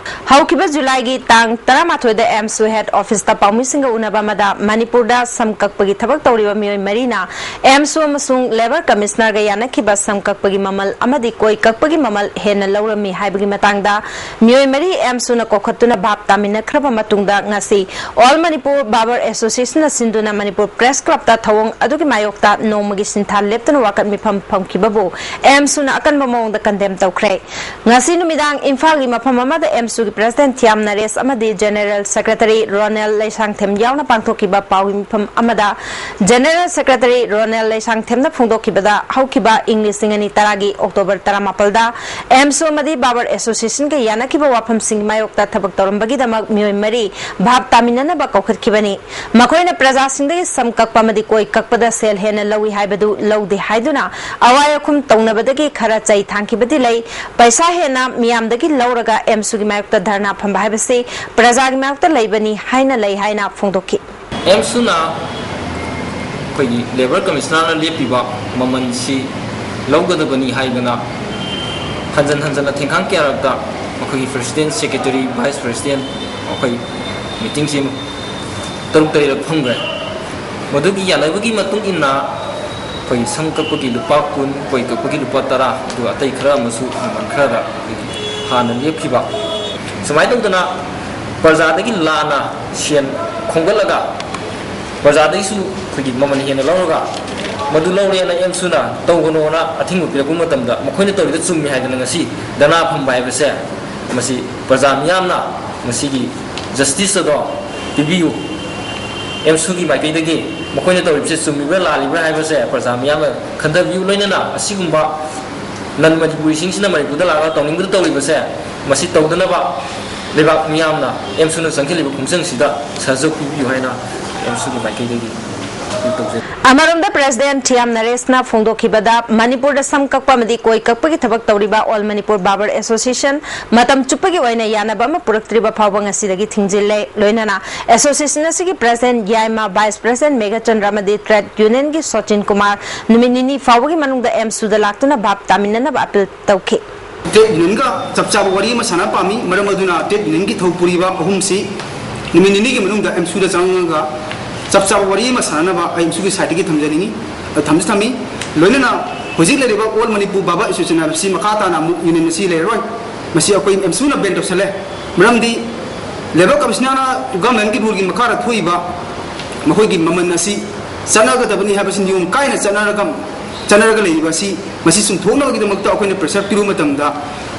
ꯍꯧꯈꯤꯕ ꯖꯨꯂꯥꯏꯒꯤ ꯇꯥꯡ ꯇꯔꯥꯃꯥꯊꯣꯏꯗ ꯑꯦꯝꯁꯨ ꯍꯦꯗ ꯑꯣꯐꯤꯁꯇ ꯄꯥꯎꯃꯤꯁꯤꯡꯒ ꯎꯅꯕ ꯑꯃꯗ ꯃꯅꯤꯄꯨꯔꯗ ꯁꯝ ꯀꯛꯄꯒꯤ ꯊꯕꯛ ꯇꯧꯔꯤꯕ ꯃꯤꯑꯣꯏ ꯃꯔꯤꯅ ꯑꯦꯝꯁꯨ ꯑꯃꯁꯨꯡ ꯂꯦꯕꯔ ꯀꯃꯤꯁꯅꯔꯒ ꯌꯥꯅꯈꯤꯕ ꯁꯝ ꯀꯛꯄꯒꯤ ꯃꯃꯜ ꯑꯃꯗꯤ ꯀꯣꯏ ꯀꯛꯄꯒꯤ ꯃꯃꯜ ꯍꯦꯟꯅ ꯂꯧꯔꯝꯃꯤ ꯍꯥꯏꯕꯒꯤ ꯃꯇꯥꯡꯗ ꯃꯤꯑꯣꯏ ꯃꯔꯤ ꯑꯦꯝꯁꯨꯅ ꯀꯧꯈꯠꯇꯨꯅ ꯚꯥꯞ ꯇꯥꯃꯤꯟꯅꯈ꯭ꯔꯕ ꯃꯇꯨꯡꯗ ꯉꯁꯤ ꯑꯣꯜ ꯃꯅꯤꯄꯨꯔ ꯕꯥꯕꯔ ꯑꯦꯁꯣꯁꯤꯌꯦꯁꯟꯅ ꯁꯤꯟꯗꯨꯅ ꯃꯅꯤꯄꯨꯔ ꯄ꯭ꯔꯦꯁ ꯀ꯭ꯂꯕꯇ ꯊꯧꯑꯣꯡ ꯑꯗꯨꯒꯤ ꯃꯥꯌꯣꯛꯇ ꯅꯣꯡꯃꯒꯤ ꯁꯤꯟꯊꯥ ꯂꯦꯞꯇꯅ ꯋꯥꯀꯠ ꯃꯤꯐꯝ ꯐꯝꯈꯤꯕꯕꯨ ꯑꯦꯝꯁꯨꯅ ꯑꯀꯟꯕ ꯃꯑꯣꯡꯗ ꯀꯟꯗꯦꯝ ꯇꯧꯈ꯭ꯔꯦ꯫ ꯉꯁꯤ ꯅꯨꯃꯤꯗꯥꯡ ꯏꯝꯐꯥꯜꯒꯤ ꯃꯐꯝ ꯑꯃꯗ ꯑꯦꯝꯁꯨꯒꯤ ꯄ꯭ꯔꯦꯁꯤꯗꯦꯟ ꯊꯤꯌꯥꯝ ꯅꯔꯦꯁ ꯑꯃꯗꯤ ꯖꯦꯅꯦꯔꯦꯜ ꯁꯦꯀ꯭ꯔꯦꯇꯔꯤ ꯔꯣꯅꯦꯜ ꯂꯩꯁꯥꯡꯊꯦꯝ ꯌꯥꯎꯅ ꯄꯥꯡꯊꯣꯛꯈꯤꯕ ꯄꯥꯎꯒꯤ ꯃꯤꯐꯝ ꯑꯃꯗ ꯖꯦꯅꯦꯔꯦꯜ ꯁꯦꯀ꯭ꯔꯦꯇꯔꯤ ꯔꯣꯅꯦꯜ ꯂꯩꯁꯥꯡꯊꯦꯝꯅ ꯐꯣꯡꯗꯣꯛꯈꯤꯕꯗ, ꯍꯧꯈꯤꯕ ꯏꯪ ꯂꯤꯁꯤꯡ ꯑꯅꯤ ꯇꯔꯥꯒꯤ ꯑꯣꯛꯇꯣꯕꯔ ꯇꯔꯥꯃꯥꯄꯜꯗ ꯑꯦꯝꯁꯨ ꯑꯃꯗꯤ ꯕꯥꯕꯔ ꯑꯦꯁꯣꯁꯤꯌꯦꯁꯟꯒ ꯌꯥꯅꯈꯤꯕ ꯋꯥꯐꯝꯁꯤꯡꯒꯤ ꯃꯥꯌꯣꯛꯇ ꯊꯕꯛ ꯇꯧꯔꯝꯕꯒꯤꯗꯃꯛ ꯃꯤꯑꯣꯏ ꯃꯔꯤ ꯚꯥꯞ ꯇꯥꯃꯤꯟꯅꯅꯕ ꯀꯧꯈꯠꯈꯤꯕꯅꯤ꯫ ꯃꯈꯣꯏꯅ ꯄ꯭ꯔꯖꯥꯁꯤꯡꯗꯒꯤ ꯁꯝ ꯀꯛꯄ ꯑꯃꯗꯤ ꯀꯣꯏ ꯀꯛꯄꯗ ꯁꯦꯜ ꯍꯦꯟꯅ ꯂꯧꯏ ꯍꯥꯏꯕꯗꯨ ꯂꯧꯗꯦ ꯍꯥꯏꯗꯨꯅ ꯑꯋꯥꯏ ꯑꯈꯨꯝ ꯇꯧꯅꯕꯗꯒꯤ ꯈꯔ ꯆꯩ ꯊꯥꯡꯈꯤꯕꯗꯤ ꯂꯩ꯫ ꯄꯩꯁꯥ ꯍꯦꯟꯅ ꯃꯤꯌꯥꯝꯗꯒꯤ ꯂꯧꯔꯒ ꯑꯦꯝꯁꯨꯒꯤ ꯃꯥꯌꯣꯛꯇ ꯙꯔꯅꯥ ꯐꯝꯕ ꯍꯥꯏꯕꯁꯤ ꯄ꯭ꯔꯖꯥꯒꯤ ꯃꯥꯌꯣꯛꯇ ꯂꯩꯕꯅꯤ ꯍꯥꯏꯅ ꯂꯩ ꯍꯥꯏꯅ ꯐꯣꯡꯗꯣꯛꯈꯤ꯫ ꯑꯦꯝꯁꯨꯅ ꯑꯩꯈꯣꯏꯒꯤ ꯂꯦꯕꯔ ꯀꯃꯤꯁꯅꯔꯅ ꯂꯦꯞꯄꯤꯕ ꯃꯃꯜꯁꯤ ꯂꯧꯒꯗꯕꯅꯤ ꯍꯥꯏꯗꯅ ꯍꯟꯖꯟ ꯍꯟꯖꯟꯅ ꯊꯦꯡꯈꯥꯡ ꯀꯌꯥꯔꯛꯇ ꯑꯩꯈꯣꯏꯒꯤ ꯄ꯭ꯔꯦꯁꯤꯗꯦꯟ, ꯁꯦꯀ꯭ꯔꯦꯇꯔꯤ, ꯚꯥꯏꯁ ꯄ꯭ꯔꯦꯁꯤꯗꯦꯟ, ꯑꯩꯈꯣꯏ ꯃꯤꯇꯤꯡꯁꯤ ꯇꯔꯨꯛ ꯇꯔꯦꯠꯂꯛ ꯐꯪꯈ꯭ꯔꯦ꯫ ꯃꯗꯨꯒꯤ ꯌꯥꯅꯕꯒꯤ ꯃꯇꯨꯡ ꯏꯟꯅ ꯑꯩꯈꯣꯏ ꯁꯝ ꯀꯛꯄꯒꯤ ꯂꯨꯄꯥ ꯀꯨꯟ, ꯀꯣꯏ ꯀꯛꯄꯒꯤ ꯂꯨꯄꯥ ꯇꯔꯥ, ꯑꯗꯨꯒ ꯑꯇꯩ ꯈꯔ ꯑꯃꯁꯨ ꯃꯃꯜ ꯈꯔꯗ ꯑꯩꯈꯣꯏꯒꯤ ꯍꯥꯟꯅ ꯂꯦꯞꯈꯤꯕ, ꯁꯨꯃꯥꯏꯅ ꯇꯧꯗꯅ ꯄ꯭ꯔꯖꯥꯗꯒꯤ ꯂꯥꯟꯅ ꯁꯦꯟ ꯈꯣꯝꯒꯠꯂꯒ ꯄ꯭ꯔꯖꯥꯗꯒꯤꯁꯨ ꯑꯩꯈꯣꯏꯒꯤ ꯃꯃꯜ ꯍꯦꯟꯅ ꯂꯧꯔꯒ ꯃꯗꯨ ꯂꯧꯔꯦꯅ ꯑꯦꯝꯁꯨꯅ ꯇꯧꯒꯅꯣꯅ ꯑꯊꯤꯡꯕ ꯄꯤꯔꯛꯄ ꯃꯇꯝꯗ ꯃꯈꯣꯏꯅ ꯇꯧꯔꯤꯗꯣ ꯆꯨꯝꯃꯤ ꯍꯥꯏꯗꯅ ꯉꯁꯤ ꯙꯔꯅꯥ ꯐꯝꯕ ꯍꯥꯏꯕꯁꯦ, ꯃꯁꯤ ꯄ꯭ꯔꯖꯥ ꯃꯤꯌꯥꯝꯅ ꯃꯁꯤꯒꯤ ꯖꯁꯇꯤꯁ ꯑꯗꯣ ꯄꯤꯕꯤꯌꯨ, ꯑꯦꯝꯁꯨꯒꯤ ꯃꯥꯏꯀꯩꯗꯒꯤ ꯃꯈꯣꯏꯅ ꯇꯧꯔꯤꯕꯁꯦ ꯆꯨꯝꯃꯤꯕ꯭ꯔꯥ ꯂꯥꯜꯂꯤꯕ꯭ꯔꯥ ꯍꯥꯏꯕꯁꯦ ꯄ꯭ꯔꯖꯥ ꯃꯤꯌꯥꯝꯅ ꯈꯟꯊꯕꯤꯌꯨ꯫ ꯂꯣꯏꯅꯅ ꯑꯁꯤꯒꯨꯝꯕ ꯅꯟ ꯃꯅꯤꯄꯨꯔꯤꯁꯤꯡꯁꯤꯅ ꯃꯅꯤꯄꯨꯔꯗ ꯂꯥꯛꯑꯒ ꯇꯧꯅꯤꯡꯕꯗ ꯇꯧꯔꯤꯕꯁꯦ, ꯃꯁꯤ ꯇꯧꯗꯅꯕ ꯂꯩꯕꯥꯛ ꯃꯤꯌꯥꯝꯅ ꯑꯦꯝꯁꯨꯅ ꯆꯪꯁꯤꯜꯂꯤꯕ ꯈꯣꯡꯖꯪꯁꯤꯗ ꯁꯍꯖꯣꯛ ꯄꯤꯕꯤꯌꯨ ꯍꯥꯏꯅ ꯑꯦꯝꯁꯨꯒꯤ ꯃꯥꯏꯀꯩꯗꯒꯤ ꯑꯄꯤꯜ ꯇꯧꯖꯔꯤ꯫ ꯑꯃꯔꯣꯝꯗ ꯄ꯭ꯔꯦꯁꯤꯗꯦꯟꯠ ꯊꯤꯌꯥꯝ ꯅꯔꯦꯁꯅ ꯐꯣꯡꯗꯣꯛꯈꯤꯕꯗ, ꯃꯅꯤꯄꯨꯔꯗ ꯁꯝ ꯀꯛꯄ ꯑꯃꯗꯤ ꯀꯣꯏ ꯀꯛꯄꯒꯤ ꯊꯕꯛ ꯇꯧꯔꯤꯕ ꯑꯣꯜ ꯃꯅꯤꯄꯨꯔ ꯕꯥꯕꯔ ꯑꯦꯁꯣꯁꯤꯌꯦꯁꯟ ꯃꯇꯝ ꯆꯨꯞꯄꯒꯤ ꯑꯣꯏꯅ ꯌꯥꯅꯕ ꯑꯃ ꯄꯨꯔꯛꯇ꯭ꯔꯤꯕ ꯐꯥꯎꯕ ꯉꯁꯤꯗꯒꯤ ꯊꯤꯡꯖꯤꯜꯂꯦ꯫ ꯂꯣꯏꯅꯅ ꯑꯦꯁꯣꯁꯤꯌꯦꯁꯟ ꯑꯁꯤꯒꯤ ꯄ꯭ꯔꯦꯁꯤꯗꯦꯟꯠ ꯌꯥꯏꯃ, ꯚꯥꯏꯁ ꯄ꯭ꯔꯦꯁꯤꯗꯦꯟꯠ ꯃꯦꯘꯆꯟꯗ꯭ꯔ ꯑꯃꯗꯤ ꯇ꯭ꯔꯦꯗ ꯌꯨꯅꯤꯌꯟꯒꯤ ꯁꯣꯆꯤꯟ ꯀꯨꯃꯥꯔ ꯅꯨꯃꯤꯠ ꯅꯤꯅꯤ ꯐꯥꯎꯕꯒꯤ ꯃꯅꯨꯡꯗ ꯑꯦꯝꯁꯨꯗ ꯂꯥꯛꯇꯨꯅ ꯚꯥꯞ ꯇꯥꯃꯤꯟꯅꯅꯕ ꯑꯄꯤꯜ ꯇꯧꯈꯤ꯫ ꯇ꯭ꯔꯦꯗ ꯌꯨꯅꯤꯌꯟꯒ ꯆꯞ ꯆꯥꯕ ꯋꯥꯔꯤ ꯑꯃ ꯁꯥꯟꯅꯕ ꯄꯥꯝꯃꯤ꯫ ꯃꯔꯝ ꯑꯗꯨꯅ ꯇ꯭ꯔꯦꯗ ꯌꯨꯅꯤꯌꯟꯒꯤ ꯊꯧ ꯄꯨꯔꯤꯕ ꯑꯍꯨꯝꯁꯤ ꯅꯨꯃꯤꯠ ꯅꯤꯅꯤꯒꯤ ꯃꯅꯨꯡꯗ ꯑꯦꯝꯁꯨꯗ ꯆꯪꯉꯒ ꯆꯞ ꯆꯥꯕ ꯋꯥꯔꯤ ꯑꯃ ꯁꯥꯟꯅꯅꯕ ꯑꯩ ꯑꯦꯝꯁꯨꯒꯤ ꯁꯥꯏꯠꯇꯒꯤ ꯊꯝꯖꯅꯤꯡꯉꯤ, ꯊꯝꯁꯨ ꯊꯝꯃꯤ꯫ ꯂꯣꯏꯅꯅ ꯍꯧꯖꯤꯛ ꯂꯩꯔꯤꯕ ꯑꯣꯜ ꯃꯅꯤꯄꯨꯔ ꯕꯥꯔꯕꯔ ꯑꯦꯁꯣꯁꯤꯌꯦꯁꯟ ꯍꯥꯏꯕꯁꯤ ꯃꯈꯥ ꯇꯥꯅ ꯑꯃꯨꯛ ꯌꯨꯅꯤꯌꯟ ꯑꯁꯤ ꯂꯩꯔꯔꯣꯏ꯫ ꯃꯁꯤ ꯑꯩꯈꯣꯏ ꯑꯦꯝꯁꯨꯅ ꯕꯦꯟ ꯇꯧꯁꯜꯂꯦ꯫ ꯃꯔꯝꯗꯤ ꯂꯦꯕꯔ ꯀꯃꯤꯁꯅꯔꯅ ꯒꯚꯔꯟꯃꯦꯟꯒꯤ ꯔꯨꯜꯒꯤ ꯃꯈꯥꯗ ꯊꯣꯛꯏꯕ ꯃꯈꯣꯏꯒꯤ ꯃꯃꯜ ꯑꯁꯤ ꯆꯠꯅꯒꯗꯕꯅꯤ ꯍꯥꯏꯕꯁꯤ ꯅꯤꯌꯣꯝ ꯀꯥꯏꯅ ꯆꯠꯅꯔꯒ, ꯆꯠꯅꯔꯒ ꯂꯩꯔꯤꯕ ꯑꯁꯤ, ꯃꯁꯤ ꯆꯨꯝꯊꯣꯛꯅꯕꯒꯤꯗꯃꯛꯇ ꯑꯩꯈꯣꯏꯅ ꯄ꯭ꯔꯦꯁꯔ ꯄꯤꯔꯨꯕ ꯃꯇꯝꯗ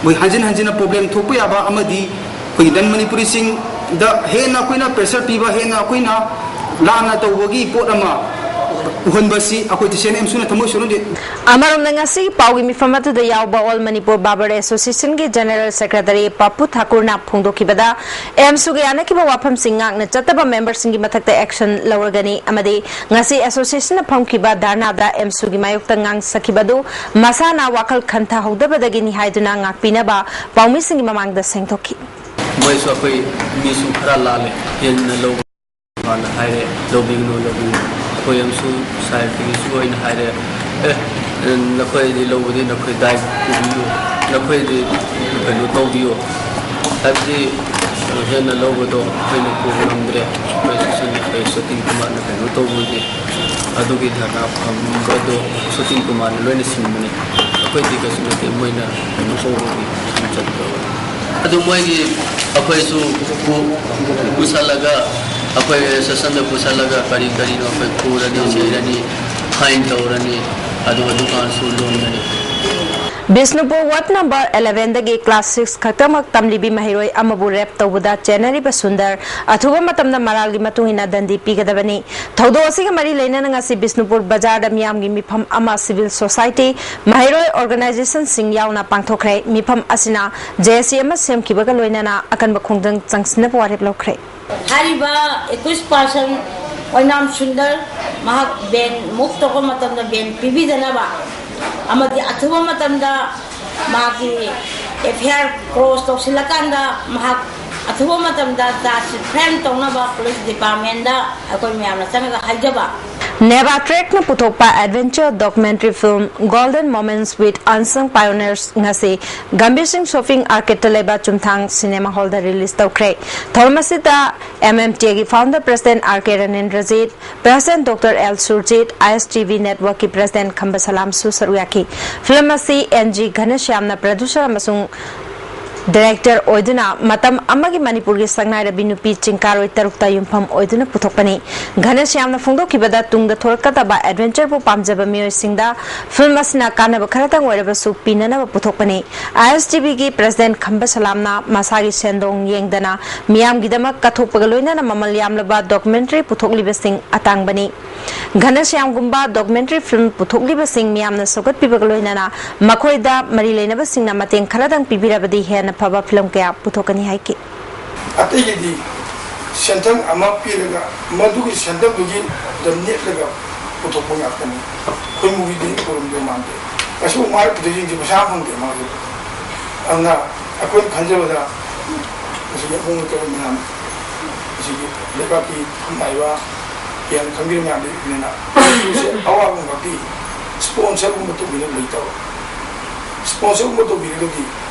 ꯃꯣꯏ ꯍꯟꯖꯤꯟ ꯍꯟꯖꯤꯟꯅ ꯄ꯭ꯔꯣꯕ꯭ꯂꯦꯝ ꯊꯣꯛꯄ ꯌꯥꯕ ꯑꯃꯗꯤ ꯑꯩꯈꯣꯏꯒꯤ ꯅꯟ ꯃꯅꯤꯄꯨꯔꯤꯁꯤꯡꯗ ꯍꯦꯟꯅ ꯑꯩꯈꯣꯏꯅ ꯄ꯭ꯔꯦꯁꯔ ꯄꯤꯕ, ꯍꯦꯟꯅ ꯑꯩꯈꯣꯏꯅ ꯂꯥꯟꯅ ꯇꯧꯕꯒꯤ ꯄꯣꯠ ꯑꯃ ꯎꯍꯟꯕꯁꯤ ꯑꯩꯈꯣꯏ ꯇꯁꯦꯡꯅ ꯑꯦꯝꯁꯨꯅ ꯊꯃꯣꯏ ꯁꯣꯛꯍꯟꯗꯦ꯫ ꯑꯃꯔꯣꯝꯗ, ꯉꯁꯤꯒꯤ ꯄꯥꯎꯒꯤ ꯃꯤꯐꯝ ꯑꯗꯨꯗ ꯌꯥꯎꯕ ꯑꯣꯜ ꯃꯅꯤꯄꯨꯔ ꯕꯥꯔꯕꯔ ꯑꯦꯁꯣꯁꯤꯌꯦꯁꯟꯒꯤ ꯖꯦꯅꯔꯦꯜ ꯁꯦꯀ꯭ꯔꯦꯇꯔꯤ ꯄꯥꯄꯨ ꯊꯥꯀꯨꯔꯅ ꯐꯣꯡꯗꯣꯛꯈꯤꯕꯗ, ꯑꯦꯝꯁꯨꯒ ꯌꯥꯅꯈꯤꯕ ꯋꯥꯐꯝꯁꯤꯡ ꯉꯥꯛꯅ ꯆꯠꯇꯕ ꯃꯦꯝꯕꯔꯁꯤꯡꯒꯤ ꯃꯊꯛꯇ ꯑꯦꯛꯁꯟ ꯂꯧꯔꯒꯅꯤ ꯑꯃꯗꯤ ꯉꯁꯤ ꯑꯦꯁꯣꯁꯤꯌꯦꯁꯟꯅ ꯐꯝꯈꯤꯕ ꯙꯔꯅꯥꯗ ꯑꯦꯝꯁꯨꯒꯤ ꯃꯥꯌꯣꯛꯇ ꯉꯥꯡꯁꯈꯤꯕ ꯑꯗꯨ ꯃꯁꯥꯅ ꯋꯥꯈꯜ ꯈꯟꯊꯍꯧꯗꯕꯗꯒꯤꯅꯤ ꯍꯥꯏꯗꯨꯅ ꯉꯥꯛꯄꯤꯅꯕ ꯄꯥꯎꯃꯤꯁꯤꯡꯒꯤ ꯃꯃꯥꯡꯗ ꯁꯦꯡꯗꯣꯛꯈꯤ꯫ ꯃꯣꯏꯁꯨ ꯑꯩꯈꯣꯏ ꯃꯤꯁꯨ ꯈꯔ ꯂꯥꯜꯂꯦ, ꯍꯦꯟꯅ ꯂꯧꯕ ꯍꯥꯟꯅ ꯍꯥꯏꯔꯦ, ꯂꯧꯕꯤꯒꯅꯨ, ꯂꯧꯕꯤꯒꯅꯨ꯫ ꯑꯩꯈꯣꯏ ꯑꯃꯁꯨ ꯁꯥꯏꯠꯇꯒꯤꯁꯨ ꯑꯩꯅ ꯍꯥꯏꯔꯦ, "ꯑꯦ, ꯅꯈꯣꯏꯗꯤ ꯂꯧꯕꯗꯤ ꯅꯈꯣꯏ ꯗꯥꯏꯠ ꯄꯨꯕꯤꯌꯨ, ꯅꯈꯣꯏꯗꯤ ꯀꯩꯅꯣ ꯇꯧꯕꯤꯌꯨ", ꯍꯥꯏꯕꯗꯤ ꯍꯦꯟꯅ ꯂꯧꯕꯗꯣ ꯑꯩꯈꯣꯏꯅ ꯄꯨꯕ ꯉꯝꯗ꯭ꯔꯦ꯫ ꯑꯩꯈꯣꯏ ꯁꯣꯁꯦꯜ ꯃꯤꯗꯤꯌꯥ ꯁꯣꯇꯤꯟ ꯀꯨꯃꯥꯔꯅ ꯀꯩꯅꯣ ꯇꯧꯕꯒꯤ ꯑꯗꯨꯒꯤ ꯙꯔꯅꯥ ꯐꯝꯕꯗꯣ ꯁꯣꯇꯤꯟ ꯀꯨꯃꯥꯔꯅ ꯂꯣꯏꯅ ꯁꯤꯟꯕꯅꯤ꯫ ꯑꯩꯈꯣꯏꯗꯤ ꯀꯩꯁꯨ ꯅꯠꯇꯦ, ꯃꯣꯏꯅ ꯀꯩꯅꯣ ꯇꯧꯕꯒꯤ ꯆꯠꯄ꯫ ꯑꯗꯨ ꯃꯣꯏꯒꯤ ꯑꯩꯈꯣꯏꯁꯨ ꯄꯨ-, ꯄꯨꯁꯜꯂꯒ, ꯑꯩꯈꯣꯏ ꯑꯦꯁꯣꯁꯤꯌꯦꯁꯟꯗ ꯄꯨꯁꯜꯂꯒ ꯀꯔꯤ ꯀꯔꯤꯅꯣ ꯑꯩꯈꯣꯏ ꯐꯨꯔꯅꯤ, ꯆꯩꯔꯅꯤ, ꯐꯥꯏꯟ ꯇꯧꯔꯅꯤ, ꯑꯗꯨꯒ ꯗꯨꯀꯥꯟꯁꯨ ꯂꯣꯟꯒꯅꯤ꯫ ꯕꯤꯁꯅꯨꯄꯨꯔ ꯋꯥꯔꯗ ꯅꯝꯕꯔ ꯑꯦꯂꯦꯚꯦꯟꯗꯒꯤ ꯀ꯭ꯂꯥꯁ ꯁꯤꯛꯁ ꯈꯛꯇꯃꯛ ꯇꯝꯂꯤꯕꯤ ꯃꯍꯩꯔꯣꯏ ꯑꯃꯕꯨ ꯔꯦꯞ ꯇꯧꯕꯗ ꯆꯦꯟꯅꯔꯤꯕ ꯁꯨꯟꯗꯔ ꯑꯊꯨꯕ ꯃꯇꯝꯗ ꯃꯔꯥꯜꯒꯤ ꯃꯇꯨꯡ ꯏꯟꯅ ꯗꯟꯗꯤ ꯄꯤꯒꯗꯕꯅꯤ꯫ ꯊꯧꯗꯣꯛ ꯑꯁꯤꯒ ꯃꯔꯤ ꯂꯩꯅꯅ ꯉꯁꯤ ꯕꯤꯁꯅꯨꯄꯨꯔ ꯕꯖꯥꯔꯗ ꯃꯤꯌꯥꯝꯒꯤ ꯃꯤꯐꯝ ꯑꯃ ꯁꯤꯚꯤꯜ ꯁꯣꯁꯥꯏꯇꯤ, ꯃꯍꯩꯔꯣꯏ ꯑꯣꯔꯒꯅꯥꯏꯖꯦꯁꯟꯁꯤꯡ ꯌꯥꯎꯅ ꯄꯥꯡꯊꯣꯛꯈ꯭ꯔꯦ꯫ ꯃꯤꯐꯝ ꯑꯁꯤꯅ ꯖꯦ ꯑꯦꯁ ꯁꯤ ꯑꯃ ꯁꯦꯝꯈꯤꯕꯒ ꯂꯣꯏꯅꯅ ꯑꯀꯟꯕ ꯈꯣꯡꯖꯪ ꯆꯪꯁꯤꯟꯅꯕ ꯋꯥꯔꯦꯞ ꯂꯧꯈ꯭ꯔꯦ꯫ ꯍꯥꯏꯔꯤꯕ ꯑꯦꯀ꯭ꯌꯨꯁ ꯄꯥꯔꯁꯟ ꯑꯣꯏꯅꯥꯝ ꯁꯨꯟꯗꯔ, ꯃꯍꯥꯛ ꯕꯦꯟ ꯃꯨꯚ ꯇꯧꯕ ꯃꯇꯝꯗ ꯕꯦꯟ ꯄꯤꯕꯤꯗꯅꯕ ꯑꯃꯗꯤ ꯑꯊꯨꯕ ꯃꯇꯝꯗ ꯃꯍꯥꯛꯀꯤ ꯑꯦꯐ ꯑꯥꯏ ꯑꯥꯔ ꯀ꯭ꯂꯣꯖ ꯇꯧꯁꯤꯜꯂꯀꯥꯟꯗ ꯃꯍꯥꯛ ꯑꯊꯨꯕ ꯃꯇꯝꯗ ꯆꯥꯔꯖ ꯁꯤꯠ ꯐ꯭ꯔꯦꯝ ꯇꯧꯅꯕ ꯄꯨꯂꯤꯁ ꯗꯤꯄꯥꯔꯠꯃꯦꯟꯗ ꯑꯩꯈꯣꯏ ꯃꯌꯥꯝꯅ ꯆꯪꯉꯒ ꯍꯥꯏꯖꯕ꯫ Nevatrek ꯅ ꯄꯨꯊꯣꯛꯄ adventure documentary film Golden Moments with Unsung Pioneers ꯉꯁꯤ ꯒꯝꯚꯤꯔ ꯁꯤꯡ ꯁꯣꯄꯤꯡ ꯑꯥꯔꯀꯦꯗꯇ ꯂꯩꯕ ꯆꯨꯝꯊꯥꯡ ꯁꯤꯅꯦꯃꯥ ꯍꯣꯜꯗ ꯔꯤꯂꯤꯖ ꯇꯧꯈ꯭ꯔꯦ꯫ ꯊꯧꯔꯝ ꯑꯁꯤꯗ M M T A ꯒꯤ founder president R K ꯔꯅꯦꯟꯗ꯭ꯔꯖꯤꯠ, president Doctor L Surjit, I S T V network ꯀꯤ president ꯈꯝꯕ ꯁꯂꯥꯝꯁꯨ ꯁꯔꯨꯛ ꯌꯥꯈꯤ꯫ ꯐꯤꯂꯝ ꯑꯁꯤ N G ꯘꯅꯁ꯭ꯌꯥꯝꯅ producer ꯑꯃꯁꯨꯡ director ꯑꯣꯏꯗꯨꯅ ꯃꯇꯝ ꯑꯃꯒꯤ ꯃꯅꯤꯄꯨꯔꯒꯤ ꯁꯛꯅꯥꯏꯔꯕꯤ ꯅꯨꯄꯤ ꯆꯤꯡꯀꯥꯔꯣꯏ ꯇꯔꯨꯛꯇ ꯌꯨꯝꯐꯝ ꯑꯣꯏꯗꯨꯅ ꯄꯨꯊꯣꯛꯄꯅꯤ꯫ ꯘꯅꯁ꯭ꯌꯥꯝꯅ ꯐꯣꯡꯗꯣꯛꯈꯤꯕꯗ ꯇꯨꯡꯗ ꯊꯣꯔꯛꯀꯗꯕ adventure ꯕꯨ ꯄꯥꯝꯖꯕ ꯃꯤꯑꯣꯏꯁꯤꯡꯗ ꯐꯤꯂꯝ ꯑꯁꯤꯅ ꯀꯥꯟꯅꯕ ꯈꯔꯇꯪ ꯑꯣꯏꯔꯕꯁꯨ ꯄꯤꯅꯅꯕ ꯄꯨꯊꯣꯛꯄꯅꯤ꯫ I S T V ꯒꯤ president ꯈꯝꯕ ꯁꯂꯥꯝꯅ ꯃꯁꯥꯒꯤ ꯁꯦꯟꯗꯣꯡ ꯌꯦꯡꯗꯅ ꯃꯤꯌꯥꯝꯒꯤꯗꯃꯛ ꯀꯠꯊꯣꯛꯄꯒ ꯂꯣꯏꯅꯅ ꯃꯃꯜ ꯌꯥꯝꯂꯕ documentary ꯄꯨꯊꯣꯛꯂꯤꯕꯁꯤꯡ ꯑꯇꯥꯡꯕꯅꯤ꯫ ꯘꯅꯁ꯭ꯌꯥꯝꯒꯨꯝꯕ documentary film ꯄꯨꯊꯣꯛꯂꯤꯕꯁꯤꯡ ꯃꯤꯌꯥꯝꯅ ꯁꯧꯒꯠꯄꯤꯕꯒ ꯂꯣꯏꯅꯅ ꯃꯈꯣꯏꯗ ꯃꯔꯤ ꯂꯩꯅꯕꯁꯤꯡꯅ ꯃꯇꯦꯡ ꯈꯔꯗꯪ ꯄꯤꯕꯤꯔꯕꯗꯤ ꯍꯦꯟꯅ ꯐꯕ ꯐꯤꯂꯝ ꯀꯌꯥ ꯄꯨꯊꯣꯛꯀꯅꯤ ꯍꯥꯏꯈꯤ꯫ ꯑꯇꯩꯒꯤꯗꯤ ꯁꯦꯟꯊꯪ ꯑꯃ ꯄꯤꯔꯒ ꯃꯗꯨꯒꯤ ꯁꯦꯟꯊꯪꯗꯨꯒꯤ ꯗ ꯅꯦꯠꯂꯒ ꯄꯨꯊꯣꯛꯄ ꯉꯥꯛꯇꯅꯤ꯫ ꯑꯩꯈꯣꯏ ꯃꯨꯚꯤꯗꯤ ꯄꯨꯔꯝꯗꯧ ꯃꯥꯟꯗꯦ꯫ ꯀꯩꯁꯨ ꯃꯥꯏ ꯄꯨꯊꯣꯛꯏꯁꯤꯡꯁꯤ ꯄꯩꯁꯥ ꯐꯪꯗꯦ ꯃꯥꯒꯤ꯫ ꯑꯗꯨꯅ ꯑꯩꯈꯣꯏꯅ ꯈꯟꯖꯕꯗ ꯃꯁꯤꯒꯤ ꯑꯍꯣꯡꯕ ꯇꯧꯔꯤꯕ ꯃꯌꯥꯝ ꯑꯁꯤꯒꯤ ꯂꯩꯕꯥꯛꯀꯤ ꯈꯝꯅꯥꯏꯕ ꯌꯥꯝ ꯈꯪꯕꯤꯕ ꯃꯌꯥꯝ ꯂꯩꯕꯅꯤꯅ ꯃꯅꯤꯄꯨꯔꯁꯦ ꯑꯋꯥꯕ ꯈꯛꯇꯤ ꯁ꯭ꯄꯣꯟꯁꯔꯒꯨꯝꯕ ꯇꯧꯕꯤꯅꯕ ꯂꯩꯇꯕ꯫ ꯁ꯭ꯄꯣꯟꯁꯔꯒꯨꯝꯕ ꯇꯧꯕꯤꯔꯒꯗꯤ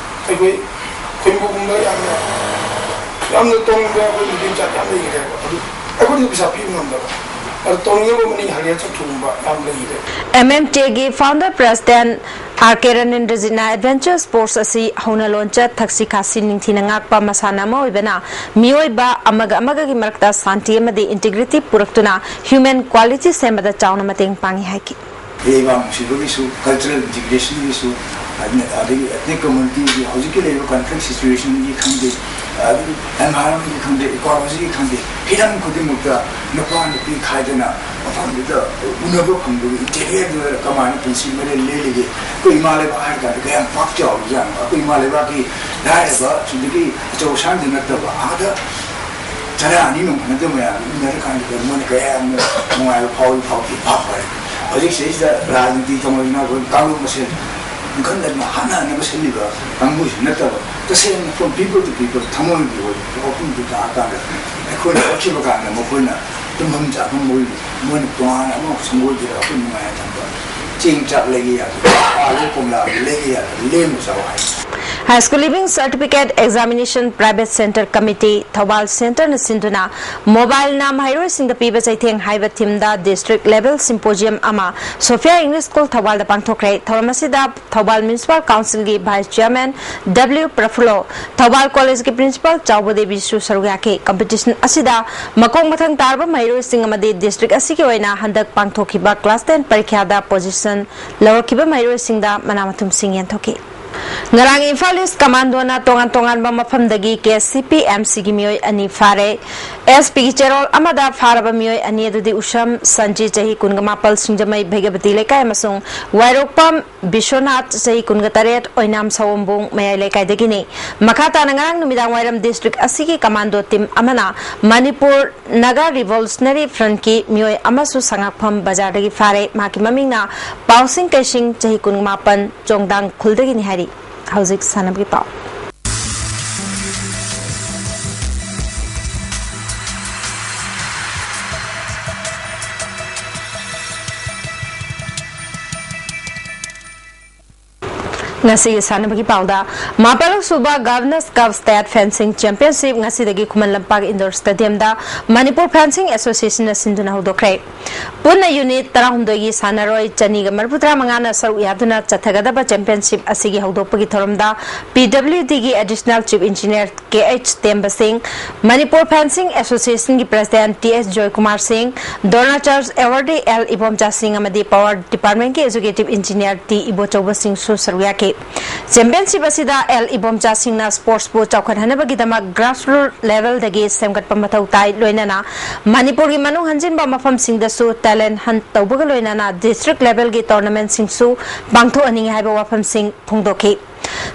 ꯑꯩꯈꯣꯏ ꯈꯣꯏꯃꯨꯒꯨꯝꯕ ꯌꯥꯝꯅ ꯌꯥꯝꯅ ꯇꯧꯅꯤꯡꯕ ꯑꯩꯈꯣꯏ ꯅꯨꯄꯤ ꯃꯆꯥ ꯌꯥꯝ ꯂꯩꯈ꯭ꯔꯦꯕ꯫ ꯑꯗꯨ ꯑꯩꯈꯣꯏꯅ ꯄꯩꯁꯥ ꯄꯤꯕ ꯉꯝꯗꯕ꯫ ꯑꯗꯨ ꯇꯧꯅꯤꯡꯉꯕ ꯃꯅꯤ ꯍꯥꯏꯒꯦ ꯆꯠꯊꯣꯛꯒꯨꯝꯕ ꯌꯥꯝ ꯂꯩꯈ꯭ꯔꯦ꯫ M M T A ꯒꯤ founder president R K ꯔꯅꯦꯟꯗ꯭ꯔꯖꯤꯠꯅ adventure sports ꯑꯁꯤ ꯍꯧꯅ ꯂꯣꯟꯆꯠ, ꯊꯛꯁꯤ ꯈꯥꯁꯤ ꯅꯤꯡꯊꯤꯅ ꯉꯥꯛꯄ ꯃꯁꯥꯟꯅ ꯑꯃ ꯑꯣꯏꯕꯅ ꯃꯤꯑꯣꯏꯕ ꯑꯃꯒ ꯑꯃꯒꯒꯤ ꯃꯔꯛꯇ ꯁꯥꯟꯇꯤ ꯑꯃꯗꯤ integrity ꯄꯨꯔꯛꯇꯨꯅ human quality ꯁꯦꯝꯕꯗ ꯆꯥꯎꯅ ꯃꯇꯦꯡ ꯄꯥꯡꯏ ꯍꯥꯏꯈꯤ꯫ ꯂꯩꯕꯥꯛ ꯅꯨꯡꯁꯤꯕꯒꯤꯁꯨ, cultural integrationꯒꯤꯁꯨ, ꯑꯗꯒꯤ ethnic communityꯒꯤ ꯍꯧꯖꯤꯛꯀꯤ ꯂꯩꯔꯤꯕ conflict situationꯒꯤ ꯈꯪꯗꯦ, ꯑꯗꯒꯤ environmentꯒꯤ ꯈꯪꯗꯦ, ecologyꯒꯤ ꯈꯪꯗꯦ, ꯍꯤꯔꯝ ꯈꯨꯗꯤꯡꯃꯛꯇ ꯅꯨꯄꯥ ꯅꯨꯄꯤ ꯈꯥꯏꯗꯅ ꯃꯐꯝꯗꯨꯗ ꯎꯅꯕ ꯐꯪꯕꯒꯤ interiorꯗꯨꯗ ꯀꯃꯥꯏꯅ ꯄꯨꯟꯁꯤ ꯃꯔꯦꯜ ꯂꯦꯜꯂꯤꯒꯦ? ꯑꯩꯈꯣꯏ ꯏꯃꯥ ꯂꯩꯕꯥꯛ ꯍꯥꯏꯔ ꯀꯥꯟꯗ ꯀꯌꯥꯝ ꯄꯥꯛ ꯆꯥꯎꯔꯤꯖꯥꯠꯅꯣ? ꯑꯩꯈꯣꯏ ꯏꯃꯥ ꯂꯩꯕꯥꯛꯀꯤ ꯂꯥꯏꯔꯕ, ꯁꯤꯗꯒꯤ ꯑꯆꯧ ꯑꯁꯥꯡꯗꯤ ꯅꯠꯇꯕ, ꯑꯥꯗ ꯆꯔꯥ ꯑꯅꯤ ꯅꯣꯡ ꯐꯅꯗꯕ ꯃꯌꯥꯝꯗꯨ ꯎꯅꯔꯀꯥꯟꯗꯨꯗ ꯃꯣꯏꯅ ꯀꯌꯥ ꯌꯥꯝꯅ ꯅꯨꯡꯉꯥꯏꯕ ꯐꯥꯎꯏ, ꯐꯥꯎꯈꯤ, ꯐꯥꯎꯈꯔꯦ꯫ ꯍꯧꯖꯤꯛꯁꯤꯗꯩꯁꯤꯗ ꯔꯥꯖꯅꯤꯇꯤ ꯇꯧꯅꯗꯅ ꯑꯩꯈꯣꯏ ꯀꯥꯡꯂꯨꯞ ꯃꯁꯦꯜ ꯏꯟꯈꯠꯅꯗꯅ ꯍꯥꯠꯅꯅꯕ ꯁꯤꯜꯂꯤꯕ ꯀꯥꯡꯕꯨꯁꯤ ꯅꯠꯇꯕ, ꯇꯁꯦꯡꯅ from people to people ꯊꯃꯣꯏꯒꯤ ꯑꯣꯏꯕ ꯋꯥꯐꯝꯗꯨ ꯂꯥꯛꯑꯀꯥꯟꯗ ꯑꯩꯈꯣꯏꯅ ꯍꯣꯠꯈꯤꯕ ꯀꯥꯟꯗ ꯃꯈꯣꯏꯅ ꯇꯨꯝꯐꯝ ꯆꯥꯐꯝ ꯃꯣꯏ ꯃꯣꯏꯅ ꯇꯣꯉꯥꯟꯅ ꯑꯃ ꯁꯪꯒꯣꯏꯕꯤꯔꯒ ꯑꯩꯈꯣꯏ ꯅꯨꯡꯉꯥꯏꯅ ꯊꯝꯕ꯫ ꯆꯦꯡ ꯆꯥꯛ ꯂꯩꯒꯦ ꯌꯥꯗꯦ, ꯑꯥꯂꯨ ꯀꯣꯝꯂꯥ ꯂꯩꯒꯦ ꯌꯥꯗꯦ, ꯂꯦꯝꯅ ꯆꯥꯎ ꯍꯥꯏ꯫ High School Leaving Certificate Examination Private Center Committee, Thoubal centreꯅ ꯁꯤꯟꯗꯨꯅ ꯃꯣꯕꯥꯏꯜꯅ ꯃꯍꯩꯔꯣꯏꯁꯤꯡꯗ ꯄꯤꯕ ꯆꯩꯊꯦꯡ ꯍꯥꯏꯕ themeꯗ district level symposium ꯑꯃ ꯁꯣꯐꯤꯌꯥ English School ꯊꯧꯕꯥꯜꯗ ꯄꯥꯡꯊꯣꯛꯈ꯭ꯔꯦ꯫ ꯊꯧꯔꯝ ꯑꯁꯤꯗ Thoubal Municipal Councilꯒꯤ Vice Chairman W ꯄ꯭ꯔꯐꯨꯜꯂꯣ, Thoubal Collegeꯀꯤ Principal ꯆꯥꯎꯕ ꯗꯦꯕꯤꯁꯨ ꯁꯔꯨꯛ ꯌꯥꯈꯤ꯫ Competition ꯑꯁꯤꯗ ꯃꯈꯣꯡ ꯃꯊꯪ ꯇꯥꯔꯕ ꯃꯍꯩꯔꯣꯏꯁꯤꯡ ꯑꯃꯗꯤ district ꯑꯁꯤꯒꯤ ꯑꯣꯏꯅ ꯍꯟꯗꯛ ꯄꯥꯡꯊꯣꯛꯈꯤꯕ class ten ꯄꯔꯤꯈ꯭ꯌꯥꯗ position ꯂꯧꯔꯛꯈꯤꯕ ꯃꯍꯩꯔꯣꯏꯁꯤꯡꯗ ꯃꯅꯥ ꯃꯊꯨꯝꯁꯤꯡ ꯌꯦꯟꯊꯣꯛꯈꯤ꯫ ꯉꯔꯥꯡ Imphal East Commandoꯅ ꯇꯣꯉꯥꯟ ꯇꯣꯉꯥꯟꯕ ꯃꯐꯝꯗꯒꯤ KCP MCꯒꯤ ꯃꯤꯑꯣꯏ ꯑꯅꯤ ꯐꯥꯔꯦ꯫ SPꯒꯤ ꯆꯦꯔꯣꯜ ꯑꯃꯗ ꯐꯥꯔꯕ ꯃꯤꯑꯣꯏ ꯑꯅꯤ ꯑꯗꯨꯗꯤ ꯎꯁꯝ ꯁꯟꯖꯤ, ꯆꯍꯤ ꯀꯨꯟꯒ ꯃꯥꯄꯜ, ꯁꯤꯡꯖꯃꯩ ꯚꯩꯒꯕꯇꯤ ꯂꯩꯀꯥꯏ, ꯑꯃꯁꯨꯡ ꯋꯥꯏꯔꯣꯛꯄꯝ ꯕꯤꯁ꯭ꯋꯅꯥꯊ, ꯆꯍꯤ ꯀꯨꯟꯒ ꯇꯔꯦꯠ, ꯑꯣꯏꯅꯥꯝ ꯁꯑꯣꯝꯕꯨꯡ ꯃꯌꯥꯏ ꯂꯩꯀꯥꯏꯗꯒꯤꯅꯤ꯫ ꯃꯈꯥ ꯇꯥꯅ ꯉꯔꯥꯡ ꯅꯨꯃꯤꯗꯥꯡ ꯋꯥꯏꯔꯝ district ꯑꯁꯤꯒꯤ commando team ꯑꯃꯅ ꯃꯅꯤꯄꯨꯔ Naga Revolutionary Frontꯀꯤ ꯃꯤꯑꯣꯏ ꯑꯃꯁꯨ ꯁꯉꯥꯛꯐꯝ ꯕꯖꯥꯔꯗꯒꯤ ꯐꯥꯔꯦ꯫ ꯃꯍꯥꯛꯀꯤ ꯃꯃꯤꯡꯅ ꯄꯥꯎꯁꯤꯡ ꯀꯩꯁꯤꯡ, ꯆꯍꯤ ꯀꯨꯟꯃꯥꯄꯟ, ꯆꯣꯡꯗꯥꯡ ꯈꯨꯜꯗꯒꯤꯅꯤ ꯍꯥꯏꯔꯤ꯫ ꯍꯧꯖꯤꯛ ꯁꯥꯟꯅꯕꯒꯤ ꯄꯥꯎ꯫ ꯉꯁꯤꯒꯤ ꯁꯥꯟꯅꯕꯒꯤ ꯄꯥꯎꯗ, ꯃꯥꯄꯜ ꯁꯨꯕ Governors Cup State Fencing Championship ꯉꯁꯤꯗꯒꯤ Khuman Lampak Indoor Stadiumꯗ Manipur Fencing Associationꯅ ꯁꯤꯟꯗꯨꯅ ꯍꯧꯗꯣꯛꯈ꯭ꯔꯦ꯫ ꯄꯨꯟꯅ unit ꯇꯔꯥꯍꯨꯝꯗꯣꯏꯒꯤ ꯁꯥꯟꯅꯔꯣꯏ ꯆꯅꯤꯒ ꯃꯔꯤꯐꯨꯇꯔꯥ ꯃꯉꯥꯅ ꯁꯔꯨꯛ ꯌꯥꯗꯨꯅ ꯆꯠꯊꯒꯗꯕ championship ꯑꯁꯤꯒꯤ ꯍꯧꯗꯣꯛꯄꯒꯤ ꯊꯧꯔꯝꯗ PWDꯒꯤ Additional Chief Engineer K H ꯇꯦꯝꯕ ꯁꯤꯡ, Manipur Fencing Associationꯒꯤ President T S Joykumar ꯁꯤꯡ, Dronacharya Awardee L ꯏꯕꯣꯝꯆꯥ ꯁꯤꯡ ꯑꯃꯗꯤ Power Departmentꯀꯤ Executive Engineer T Ibochouba ꯁꯤꯡꯁꯨ ꯁꯔꯨꯛ ꯌꯥꯈꯤ꯫ Championship ꯑꯁꯤꯗ L ꯏꯕꯣꯝꯆꯥ ꯁꯤꯡꯅ sportsꯄꯨ ꯆꯥꯎꯈꯠꯍꯟꯅꯕꯒꯤꯗꯃꯛ grassroots levelꯗꯒꯤ ꯁꯦꯝꯒꯠꯄ ꯃꯊꯧ ꯇꯥꯏ, ꯂꯣꯏꯅꯅ ꯃꯅꯤꯄꯨꯔꯒꯤ ꯃꯅꯨꯡ ꯍꯟꯖꯤꯟꯕ ꯃꯐꯝꯁꯤꯡꯗꯁꯨ talent hunt ꯇꯧꯕꯒ ꯂꯣꯏꯅꯅ district levelꯒꯤ tournamentꯁꯤꯡꯁꯨ ꯄꯥꯡꯊꯣꯛꯍꯟꯅꯤꯡꯏ ꯍꯥꯏꯕ ꯋꯥꯐꯝꯁꯤꯡ ꯐꯣꯡꯗꯣꯛꯈꯤ꯫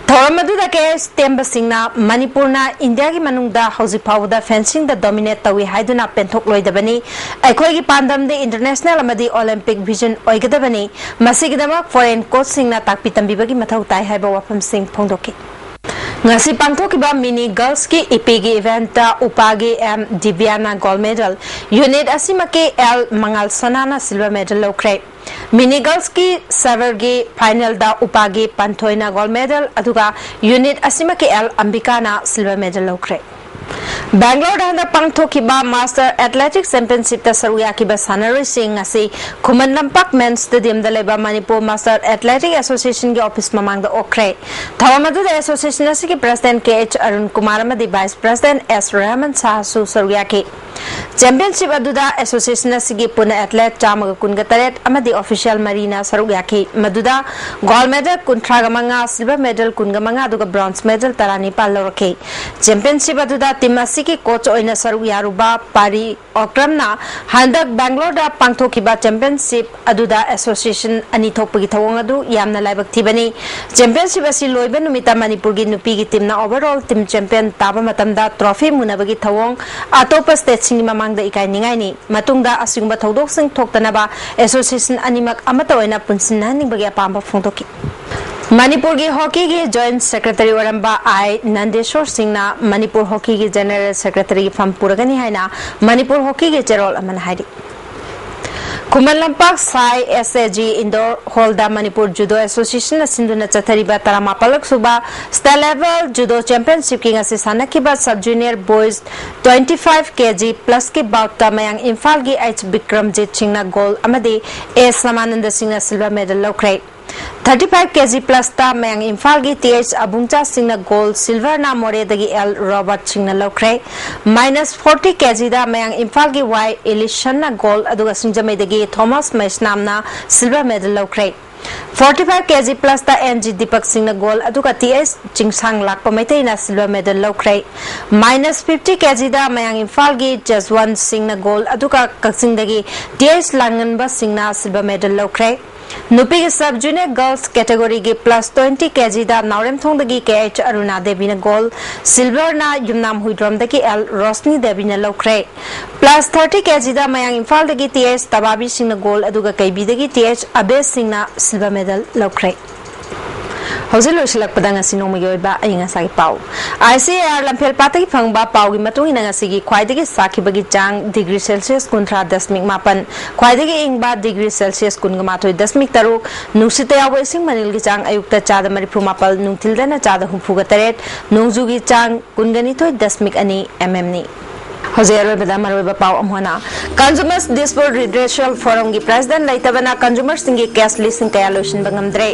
ꯊꯧꯔꯝ ꯑꯗꯨꯗ K H ꯇꯦꯝꯕ ꯁꯤꯡꯅ ꯃꯅꯤꯄꯨꯔꯅ ꯏꯟꯗꯤꯌꯥꯒꯤ ꯃꯅꯨꯡꯗ ꯍꯧꯖꯤꯛ ꯐꯥꯎꯕꯗ fencingꯗ dominate ꯇꯧꯏ ꯍꯥꯏꯗꯨꯅ ꯄꯦꯟꯊꯣꯛꯂꯣꯏꯗꯕꯅꯤ꯫ ꯑꯩꯈꯣꯏꯒꯤ ꯄꯥꯟꯗꯝꯗꯤ international ꯑꯃꯗꯤ Olympic vision ꯑꯣꯏꯒꯗꯕꯅꯤ꯫ ꯃꯁꯤꯒꯤꯗꯃꯛ foreign coachꯁꯤꯡꯅ ꯇꯥꯛꯄꯤ ꯇꯝꯕꯤꯕꯒꯤ ꯃꯊꯧ ꯇꯥꯏ ꯍꯥꯏꯕ ꯋꯥꯐꯝꯁꯤꯡ ꯐꯣꯡꯗꯣꯛꯈꯤ꯫ ꯉꯁꯤ ꯄꯥꯡꯊꯣꯛꯈꯤꯕ ꯃꯤꯅꯤ ꯒꯔꯜꯁꯀꯤ ꯏꯄꯤꯒꯤ ꯏꯚꯦꯟꯠꯇ ꯎꯄꯥꯒꯤ ꯑꯦꯝ ꯗꯤꯕ꯭ꯌꯥꯅ ꯒꯣꯜꯗ ꯃꯦꯗꯜ, ꯌꯨꯅꯤꯠ ꯑꯁꯤꯃꯛꯀꯤ ꯑꯦꯜ ꯃꯉꯥꯜ ꯁꯅꯥꯅ ꯁꯤꯜꯚꯔ ꯃꯦꯗꯜ ꯂꯧꯈ꯭ꯔꯦ꯫ ꯃꯤꯅꯤ ꯒꯔꯜꯁꯀꯤ ꯁꯦꯚꯔꯒꯤ ꯐꯥꯏꯅꯦꯜꯗ ꯎꯄꯥꯒꯤ ꯄꯥꯟꯊꯣꯏꯅ ꯒꯣꯜꯗ ꯃꯦꯗꯜ, ꯑꯗꯨꯒ ꯌꯨꯅꯤꯠ ꯑꯁꯤꯃꯛꯀꯤ ꯑꯦꯜ ꯑꯝꯕꯤꯀꯥꯅ ꯁꯤꯜꯚꯔ ꯃꯦꯗꯜ ꯂꯧꯈ꯭ꯔꯦ꯫ ꯕꯦꯡꯒ꯭ꯂꯣꯔꯗ ꯍꯟꯗꯛ ꯄꯥꯡꯊꯣꯛꯈꯤꯕ ꯃꯥꯁꯇꯔ ꯑꯦꯊꯂꯦꯇꯤꯛ ꯆꯦꯝꯄꯤꯌꯟꯁꯤꯞꯇ ꯁꯔꯨꯛ ꯌꯥꯈꯤꯕ ꯁꯥꯟꯅꯔꯣꯏꯁꯤꯡ ꯉꯁꯤ ꯈꯨꯃꯟ ꯂꯝꯄꯥꯛ ꯃꯦꯟ ꯁ꯭ꯇꯦꯗꯤꯌꯝꯗ ꯂꯩꯕ ꯃꯅꯤꯄꯨꯔ ꯃꯥꯁꯇꯔ ꯑꯦꯊꯂꯦꯇꯤꯛ ꯑꯦꯁꯣꯁꯤꯌꯦꯁꯟꯒꯤ ꯑꯣꯐꯤꯁ ꯃꯃꯥꯡꯗ ꯑꯣꯛꯈ꯭ꯔꯦ꯫ ꯊꯧꯔꯝ ꯑꯗꯨꯗ ꯑꯦꯁꯣꯁꯤꯌꯦꯁꯟ ꯑꯁꯤꯒꯤ ꯄ꯭ꯔꯦꯁꯤꯗꯦꯟꯠ ꯀꯦ ꯑꯩꯆ ꯑꯔꯨꯟ ꯀꯨꯃꯥꯔ ꯑꯃꯗꯤ ꯚꯥꯏꯁ ꯄ꯭ꯔꯦꯁꯤꯗꯦꯟꯠ ꯑꯦꯁ ꯔꯍꯃꯟ ꯁꯥꯍꯁꯨ ꯁꯔꯨꯛ ꯌꯥꯈꯤ꯫ ꯆꯦꯝꯄꯤꯌꯟꯁꯤꯞ ꯑꯗꯨꯗ ꯑꯦꯁꯣꯁꯤꯌꯦꯁꯟ ꯑꯁꯤꯒꯤ ꯄꯨꯟꯅ ꯑꯦꯊꯂꯦꯠ ꯆꯥꯝꯃꯒ ꯀꯨꯟꯒ ꯇꯔꯦꯠ ꯑꯃꯗꯤ ꯑꯣꯐꯤꯁꯤꯌꯦꯜ ꯃꯔꯤꯅ ꯁꯔꯨꯛ ꯌꯥꯈꯤ, ꯃꯗꯨꯗ ꯒꯣꯜꯗ ꯃꯦꯗꯜ ꯀꯨꯟꯊ꯭ꯔꯥꯒ ꯃꯉꯥ, ꯁꯤꯜꯚꯔ ꯃꯦꯗꯜ ꯀꯨꯟꯒ ꯃꯉꯥ, ꯑꯗꯨꯒ ꯕ꯭ꯔꯣꯟꯖ ꯃꯦꯗꯜ ꯇꯔꯥꯅꯤꯄꯥꯜ ꯂꯧꯔꯛꯈꯤ꯫ ꯆꯦꯝꯄꯤꯌꯟꯁꯤꯞ ꯑꯗꯨꯗ ꯇꯤꯝ ꯑꯁꯤꯒꯤ ꯀꯣꯆ ꯑꯣꯏꯅ ꯁꯔꯨꯛ ꯌꯥꯔꯨꯕ ꯄꯥꯔꯤ ꯑꯣꯀ꯭ꯔꯝꯅ ꯍꯟꯗꯛ ꯕꯦꯡꯒ꯭ꯂꯣꯔꯗ ꯄꯥꯡꯊꯣꯛꯈꯤꯕ ꯆꯦꯝꯄꯤꯌꯟꯁꯤꯞ ꯑꯗꯨꯗ ꯑꯦꯁꯣꯁꯤꯌꯦꯁꯟ ꯑꯅꯤ ꯊꯣꯛꯄꯒꯤ ꯊꯧꯑꯣꯡ ꯑꯗꯨ ꯌꯥꯝꯅ ꯂꯥꯏꯕꯛ ꯊꯤꯕꯅꯤ꯫ ꯆꯦꯝꯄꯤꯌꯟꯁꯤꯞ ꯑꯁꯤ ꯂꯣꯏꯕ ꯅꯨꯃꯤꯠꯇ ꯃꯅꯤꯄꯨꯔꯒꯤ ꯅꯨꯄꯤꯒꯤ ꯇꯤꯝꯅ ꯑꯣꯚꯔꯑꯣꯜ ꯇꯤꯝ ꯆꯦꯝꯄꯤꯌꯟ ꯇꯥꯕ ꯃꯇꯝꯗ ꯇ꯭ꯔꯣꯐꯤ ꯃꯨꯟꯅꯕꯒꯤ ꯊꯧꯑꯣꯡ ꯑꯇꯣꯞꯄ ꯁ꯭ꯇꯦꯠꯁꯤꯡꯒꯤ ꯃꯃꯥꯡꯗ ꯏꯀꯥꯏꯅꯤꯡꯉꯥꯏꯅꯤ꯫ ꯃꯇꯨꯡꯗ ꯑꯁꯤꯒꯨꯝꯕ ꯊꯧꯗꯣꯛꯁꯤꯡ ꯊꯣꯛꯇꯅꯕ ꯑꯦꯁꯣꯁꯤꯌꯦꯁꯟ ꯑꯅꯤꯃꯛ ꯑꯃꯠꯇ ꯑꯣꯏꯅ ꯄꯨꯟꯁꯤꯟꯅꯍꯟꯅꯤꯡꯕꯒꯤ ꯑꯄꯥꯝꯕ ꯐꯣꯡꯗꯣꯛꯈꯤ꯫ ꯃꯅꯤꯄꯨꯔꯒꯤ ꯍꯣꯀꯤꯒꯤ ꯖꯣꯏꯟꯠ ꯁꯦꯀ꯭ꯔꯦꯇꯔꯤ ꯑꯣꯏꯔꯝꯕ ꯑꯥꯏ ꯅꯟꯗꯦꯁꯣꯔ ꯁꯤꯡꯅ ꯃꯅꯤꯄꯨꯔ ꯍꯣꯀꯤꯒꯤ ꯖꯦꯅꯔꯦꯜ ꯁꯦꯀ꯭ꯔꯦꯇꯔꯤꯒꯤ ꯐꯝ ꯄꯨꯔꯒꯅꯤ ꯍꯥꯏꯅ ꯃꯅꯤꯄꯨꯔ ꯍꯣꯀꯤꯒꯤ ꯆꯦꯔꯣꯜ ꯑꯃꯅ ꯍꯥꯏꯔꯤ꯫ ꯈꯨꯃꯟ ꯂꯝꯄꯥꯛ ꯁꯥꯏ ꯑꯦꯁ ꯑꯦ ꯖꯤ ꯏꯟꯗꯣꯔ ꯍꯣꯜꯗ ꯃꯅꯤꯄꯨꯔ ꯖꯨꯗꯣ ꯑꯦꯁꯣꯁꯤꯌꯦꯁꯟꯅ ꯁꯤꯟꯗꯨꯅ ꯆꯠꯊꯔꯤꯕ ꯇꯔꯥꯃꯥꯄꯜꯂꯛ ꯁꯨꯕ ꯁ꯭ꯇꯦꯠ ꯂꯦꯚꯦꯜ ꯖꯨꯗꯣ ꯆꯦꯝꯄꯤꯌꯟꯁꯤꯞꯀꯤ ꯉꯁꯤ ꯁꯥꯟꯅꯈꯤꯕ sub junior boys twenty five K G ꯄ꯭ꯂꯁꯀꯤ ꯕꯥꯎꯠꯇ ꯃꯌꯥꯡ ꯏꯝꯐꯥꯜꯒꯤ ꯑꯩꯆ ꯕꯤꯀ꯭ꯔꯝꯖꯤꯠ ꯁꯤꯡꯅ ꯒꯣꯜ ꯑꯃꯗꯤ ꯑꯦ ꯁꯃꯥꯅꯟꯗ ꯁꯤꯡꯅ ꯁꯤꯜꯚꯔ ꯃꯦꯗꯜ ꯂꯧꯈ꯭ꯔꯦ꯫ ꯊꯥꯔꯇꯤ ꯐꯥꯏꯚ ꯀꯦ ꯖꯤ ꯄ꯭ꯂꯁꯇ ꯃꯌꯥꯡ ꯏꯝꯐꯥꯜꯒꯤ ꯇꯤ ꯑꯩꯆ ꯑꯕꯨꯡꯆꯥ ꯁꯤꯡꯅ ꯒꯣꯜ, ꯁꯤꯜꯚꯔꯅ ꯃꯣꯔꯦꯗꯒꯤ ꯑꯦꯜ ꯔꯣꯕꯔꯠ ꯁꯤꯡꯅ ꯂꯧꯈ꯭ꯔꯦ꯫ ꯃꯥꯏꯅꯁ ꯐꯣꯔꯇꯤ ꯀꯦ ꯖꯤꯗ ꯃꯌꯥꯡ ꯏꯝꯐꯥꯜꯒꯤ ꯋꯥꯏ ꯏꯂꯤꯁꯟꯅ ꯒꯣꯜ, ꯑꯗꯨꯒ ꯁꯤꯡꯖꯃꯩꯗꯒꯤ ꯊꯣꯃꯥꯁ ꯃꯩꯁꯅꯥꯝꯅ ꯁꯤꯜꯚꯔ ꯃꯦꯗꯜ ꯂꯧꯈ꯭ꯔꯦ꯫ ꯐꯣꯔꯇꯤ ꯐꯥꯏꯚ ꯀꯦ ꯖꯤ ꯄ꯭ꯂꯁꯇ ꯑꯦꯟ ꯖꯤ ꯗꯤꯄꯛ ꯁꯤꯡꯅ ꯒꯣꯜ, ꯑꯗꯨꯒ ꯇꯤ ꯑꯩꯆ ꯆꯤꯡꯁꯥꯡ ꯂꯥꯛꯄ ꯃꯩꯇꯩꯅ ꯁꯤꯜꯚꯔ ꯃꯦꯗꯜ ꯂꯧꯈ꯭ꯔꯦ꯫ ꯃꯥꯏꯅꯁ ꯐꯤꯐꯇꯤ ꯀꯦ ꯖꯤꯗ ꯃꯌꯥꯡ ꯏꯝꯐꯥꯜꯒꯤ ꯖꯁꯋꯟꯠ ꯁꯤꯡꯅ ꯒꯣꯜ, ꯑꯗꯨꯒ ꯀꯛꯆꯤꯡꯗꯒꯤ ꯇꯤ ꯑꯩꯆ ꯂꯥꯡꯉꯟꯕ ꯁꯤꯡꯅ ꯁꯤꯜꯚꯔ ꯃꯦꯗꯜ ꯂꯧꯈ꯭ꯔꯦ꯫ ꯅꯨꯄꯤꯒꯤ ꯁꯕ ꯖꯨꯅꯤꯌꯔ ꯒꯔꯜꯁ ꯀꯦꯇꯦꯒꯣꯔꯤꯒꯤ ꯄ꯭ꯂꯁ ꯇ꯭ꯋꯦꯟꯇꯤ ꯀꯦ ꯖꯤꯗ ꯅꯥꯎꯔꯦꯝꯊꯣꯡꯗꯒꯤ ꯀꯦ ꯑꯩꯆ ꯑꯔꯨꯅꯥ ꯗꯦꯕꯤꯅ ꯒꯣꯜ, ꯁꯤꯜꯚꯔꯅ ꯌꯨꯝꯅꯥꯝ ꯍꯨꯏꯗ꯭ꯔꯣꯝꯗꯒꯤ ꯑꯦꯜ ꯔꯣꯁꯅꯤ ꯗꯦꯕꯤꯅ ꯂꯧꯈ꯭ꯔꯦ꯫ ꯄ꯭ꯂꯁ ꯊꯥꯔꯇꯤ ꯀꯦ ꯖꯤꯗ ꯃꯌꯥꯡ ꯏꯝꯐꯥꯜꯗꯒꯤ ꯇꯤ ꯑꯩꯆ ꯇꯕꯥꯕꯤ ꯁꯤꯡꯅ ꯒꯣꯜ, ꯑꯗꯨꯒ ꯀꯩꯕꯤꯗꯒꯤ ꯇꯤ ꯑꯩꯆ ꯑꯕꯦꯁ ꯁꯤꯡꯅ ꯁꯤꯜꯚꯔ ꯃꯦꯗꯜ ꯂꯧꯈ꯭ꯔꯦ꯫ ꯍꯧꯖꯤꯛ ꯂꯣꯏꯁꯤꯜꯂꯛꯄꯗ ꯉꯁꯤ ꯅꯣꯡꯃꯒꯤ ꯑꯣꯏꯕ ꯑꯏꯪ ꯑꯁꯥꯒꯤ ꯄꯥꯎ꯫ ꯑꯥꯏ ꯁꯤ ꯑꯦ ꯑꯥꯔ ꯂꯝꯐꯦꯜ ꯄꯥꯠꯇꯒꯤ ꯐꯪꯕ ꯄꯥꯎꯒꯤ ꯃꯇꯨꯡ ꯏꯟꯅ, ꯉꯁꯤꯒꯤ ꯈ꯭ꯋꯥꯏꯗꯒꯤ ꯁꯥꯈꯤꯕꯒꯤ ꯆꯥꯡ ꯗꯤꯒ꯭ꯔꯤ ꯁꯦꯜꯁꯤꯌꯁ ꯀꯨꯟꯊ꯭ꯔꯥ ꯗꯁꯃꯤꯛ ꯃꯥꯄꯟ, ꯈ꯭ꯋꯥꯏꯗꯒꯤ ꯏꯪꯕ ꯗꯤꯒ꯭ꯔꯤ ꯁꯦꯜꯁꯤꯌꯁ ꯀꯨꯟꯒ ꯃꯥꯊꯣꯏ ꯗꯁꯃꯤꯛ ꯇꯔꯨꯛ, ꯅꯨꯡꯁꯤꯠꯇ ꯌꯥꯎꯕ ꯏꯁꯤꯡ ꯃꯅꯤꯜꯒꯤ ꯆꯥꯡ ꯑꯌꯨꯛꯇ ꯆꯥꯗ ꯃꯔꯤꯐꯨ ꯃꯥꯄꯜ, ꯅꯨꯡꯊꯤꯜꯗꯅ ꯆꯥꯗ ꯍꯨꯝꯐꯨꯒ ꯇꯔꯦꯠ, ꯅꯣꯡꯖꯨꯒꯤ ꯆꯥꯡ ꯀꯨꯟꯒ ꯅꯤꯊꯣꯏ ꯗꯁꯃꯤꯛ ꯑꯅꯤ ꯑꯦꯝ ꯑꯦꯝꯅꯤ꯫ ꯍꯧꯖꯤꯛ ꯑꯔꯣꯏꯕꯗ ꯃꯔꯨꯑꯣꯏꯕ ꯄꯥꯎ ꯑꯃꯨꯛ ꯍꯟꯅ꯫ Consumers Dispute Redressal Forumꯒꯤ president ꯂꯩꯇꯕꯅ consumerꯁꯤꯡꯒꯤ case ꯂꯤꯁꯤꯡ ꯀꯌꯥ ꯂꯣꯏꯁꯤꯟꯕ ꯉꯝꯗ꯭ꯔꯦ꯫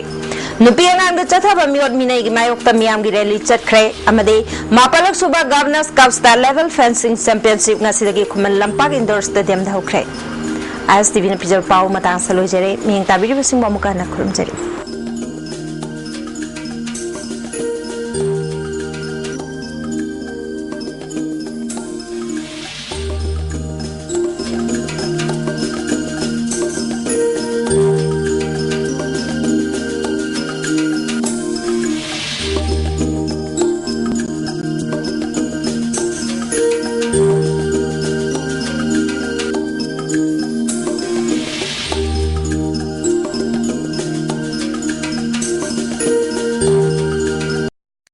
ꯅꯨꯄꯤ ꯑꯉꯥꯡꯗ ꯆꯠꯊꯕ ꯃꯤꯑꯣꯠ ꯃꯤꯅꯩꯒꯤ ꯃꯥꯌꯣꯛꯇ ꯃꯤꯌꯥꯝꯒꯤ rally ꯆꯠꯈ꯭ꯔꯦ꯫ ꯑꯃꯗꯤ ꯃꯥꯄꯜꯂꯛ ꯁꯨꯕ Governors Cupꯇ level fencing championship ꯉꯁꯤꯗꯒꯤ ꯈꯨꯃꯟ ꯂꯝꯄꯥꯛ indoor stadiumꯗ ꯍꯧꯈ꯭ꯔꯦ꯫ ꯑꯥꯏ ꯑꯦꯁ ꯇꯤ ꯚꯤꯅ ꯄꯤꯖꯕ ꯄꯥꯎ ꯃꯇꯥꯡ ꯑꯁꯤꯗ ꯂꯣꯏꯖꯔꯦ꯫ ꯃꯤꯠꯌꯦꯡ ꯇꯥꯕꯤꯔꯤꯕꯁꯤꯡꯕꯨ ꯑꯃꯨꯛꯀ ꯍꯟꯅ ꯈꯨꯔꯨꯝꯖꯔꯤ꯫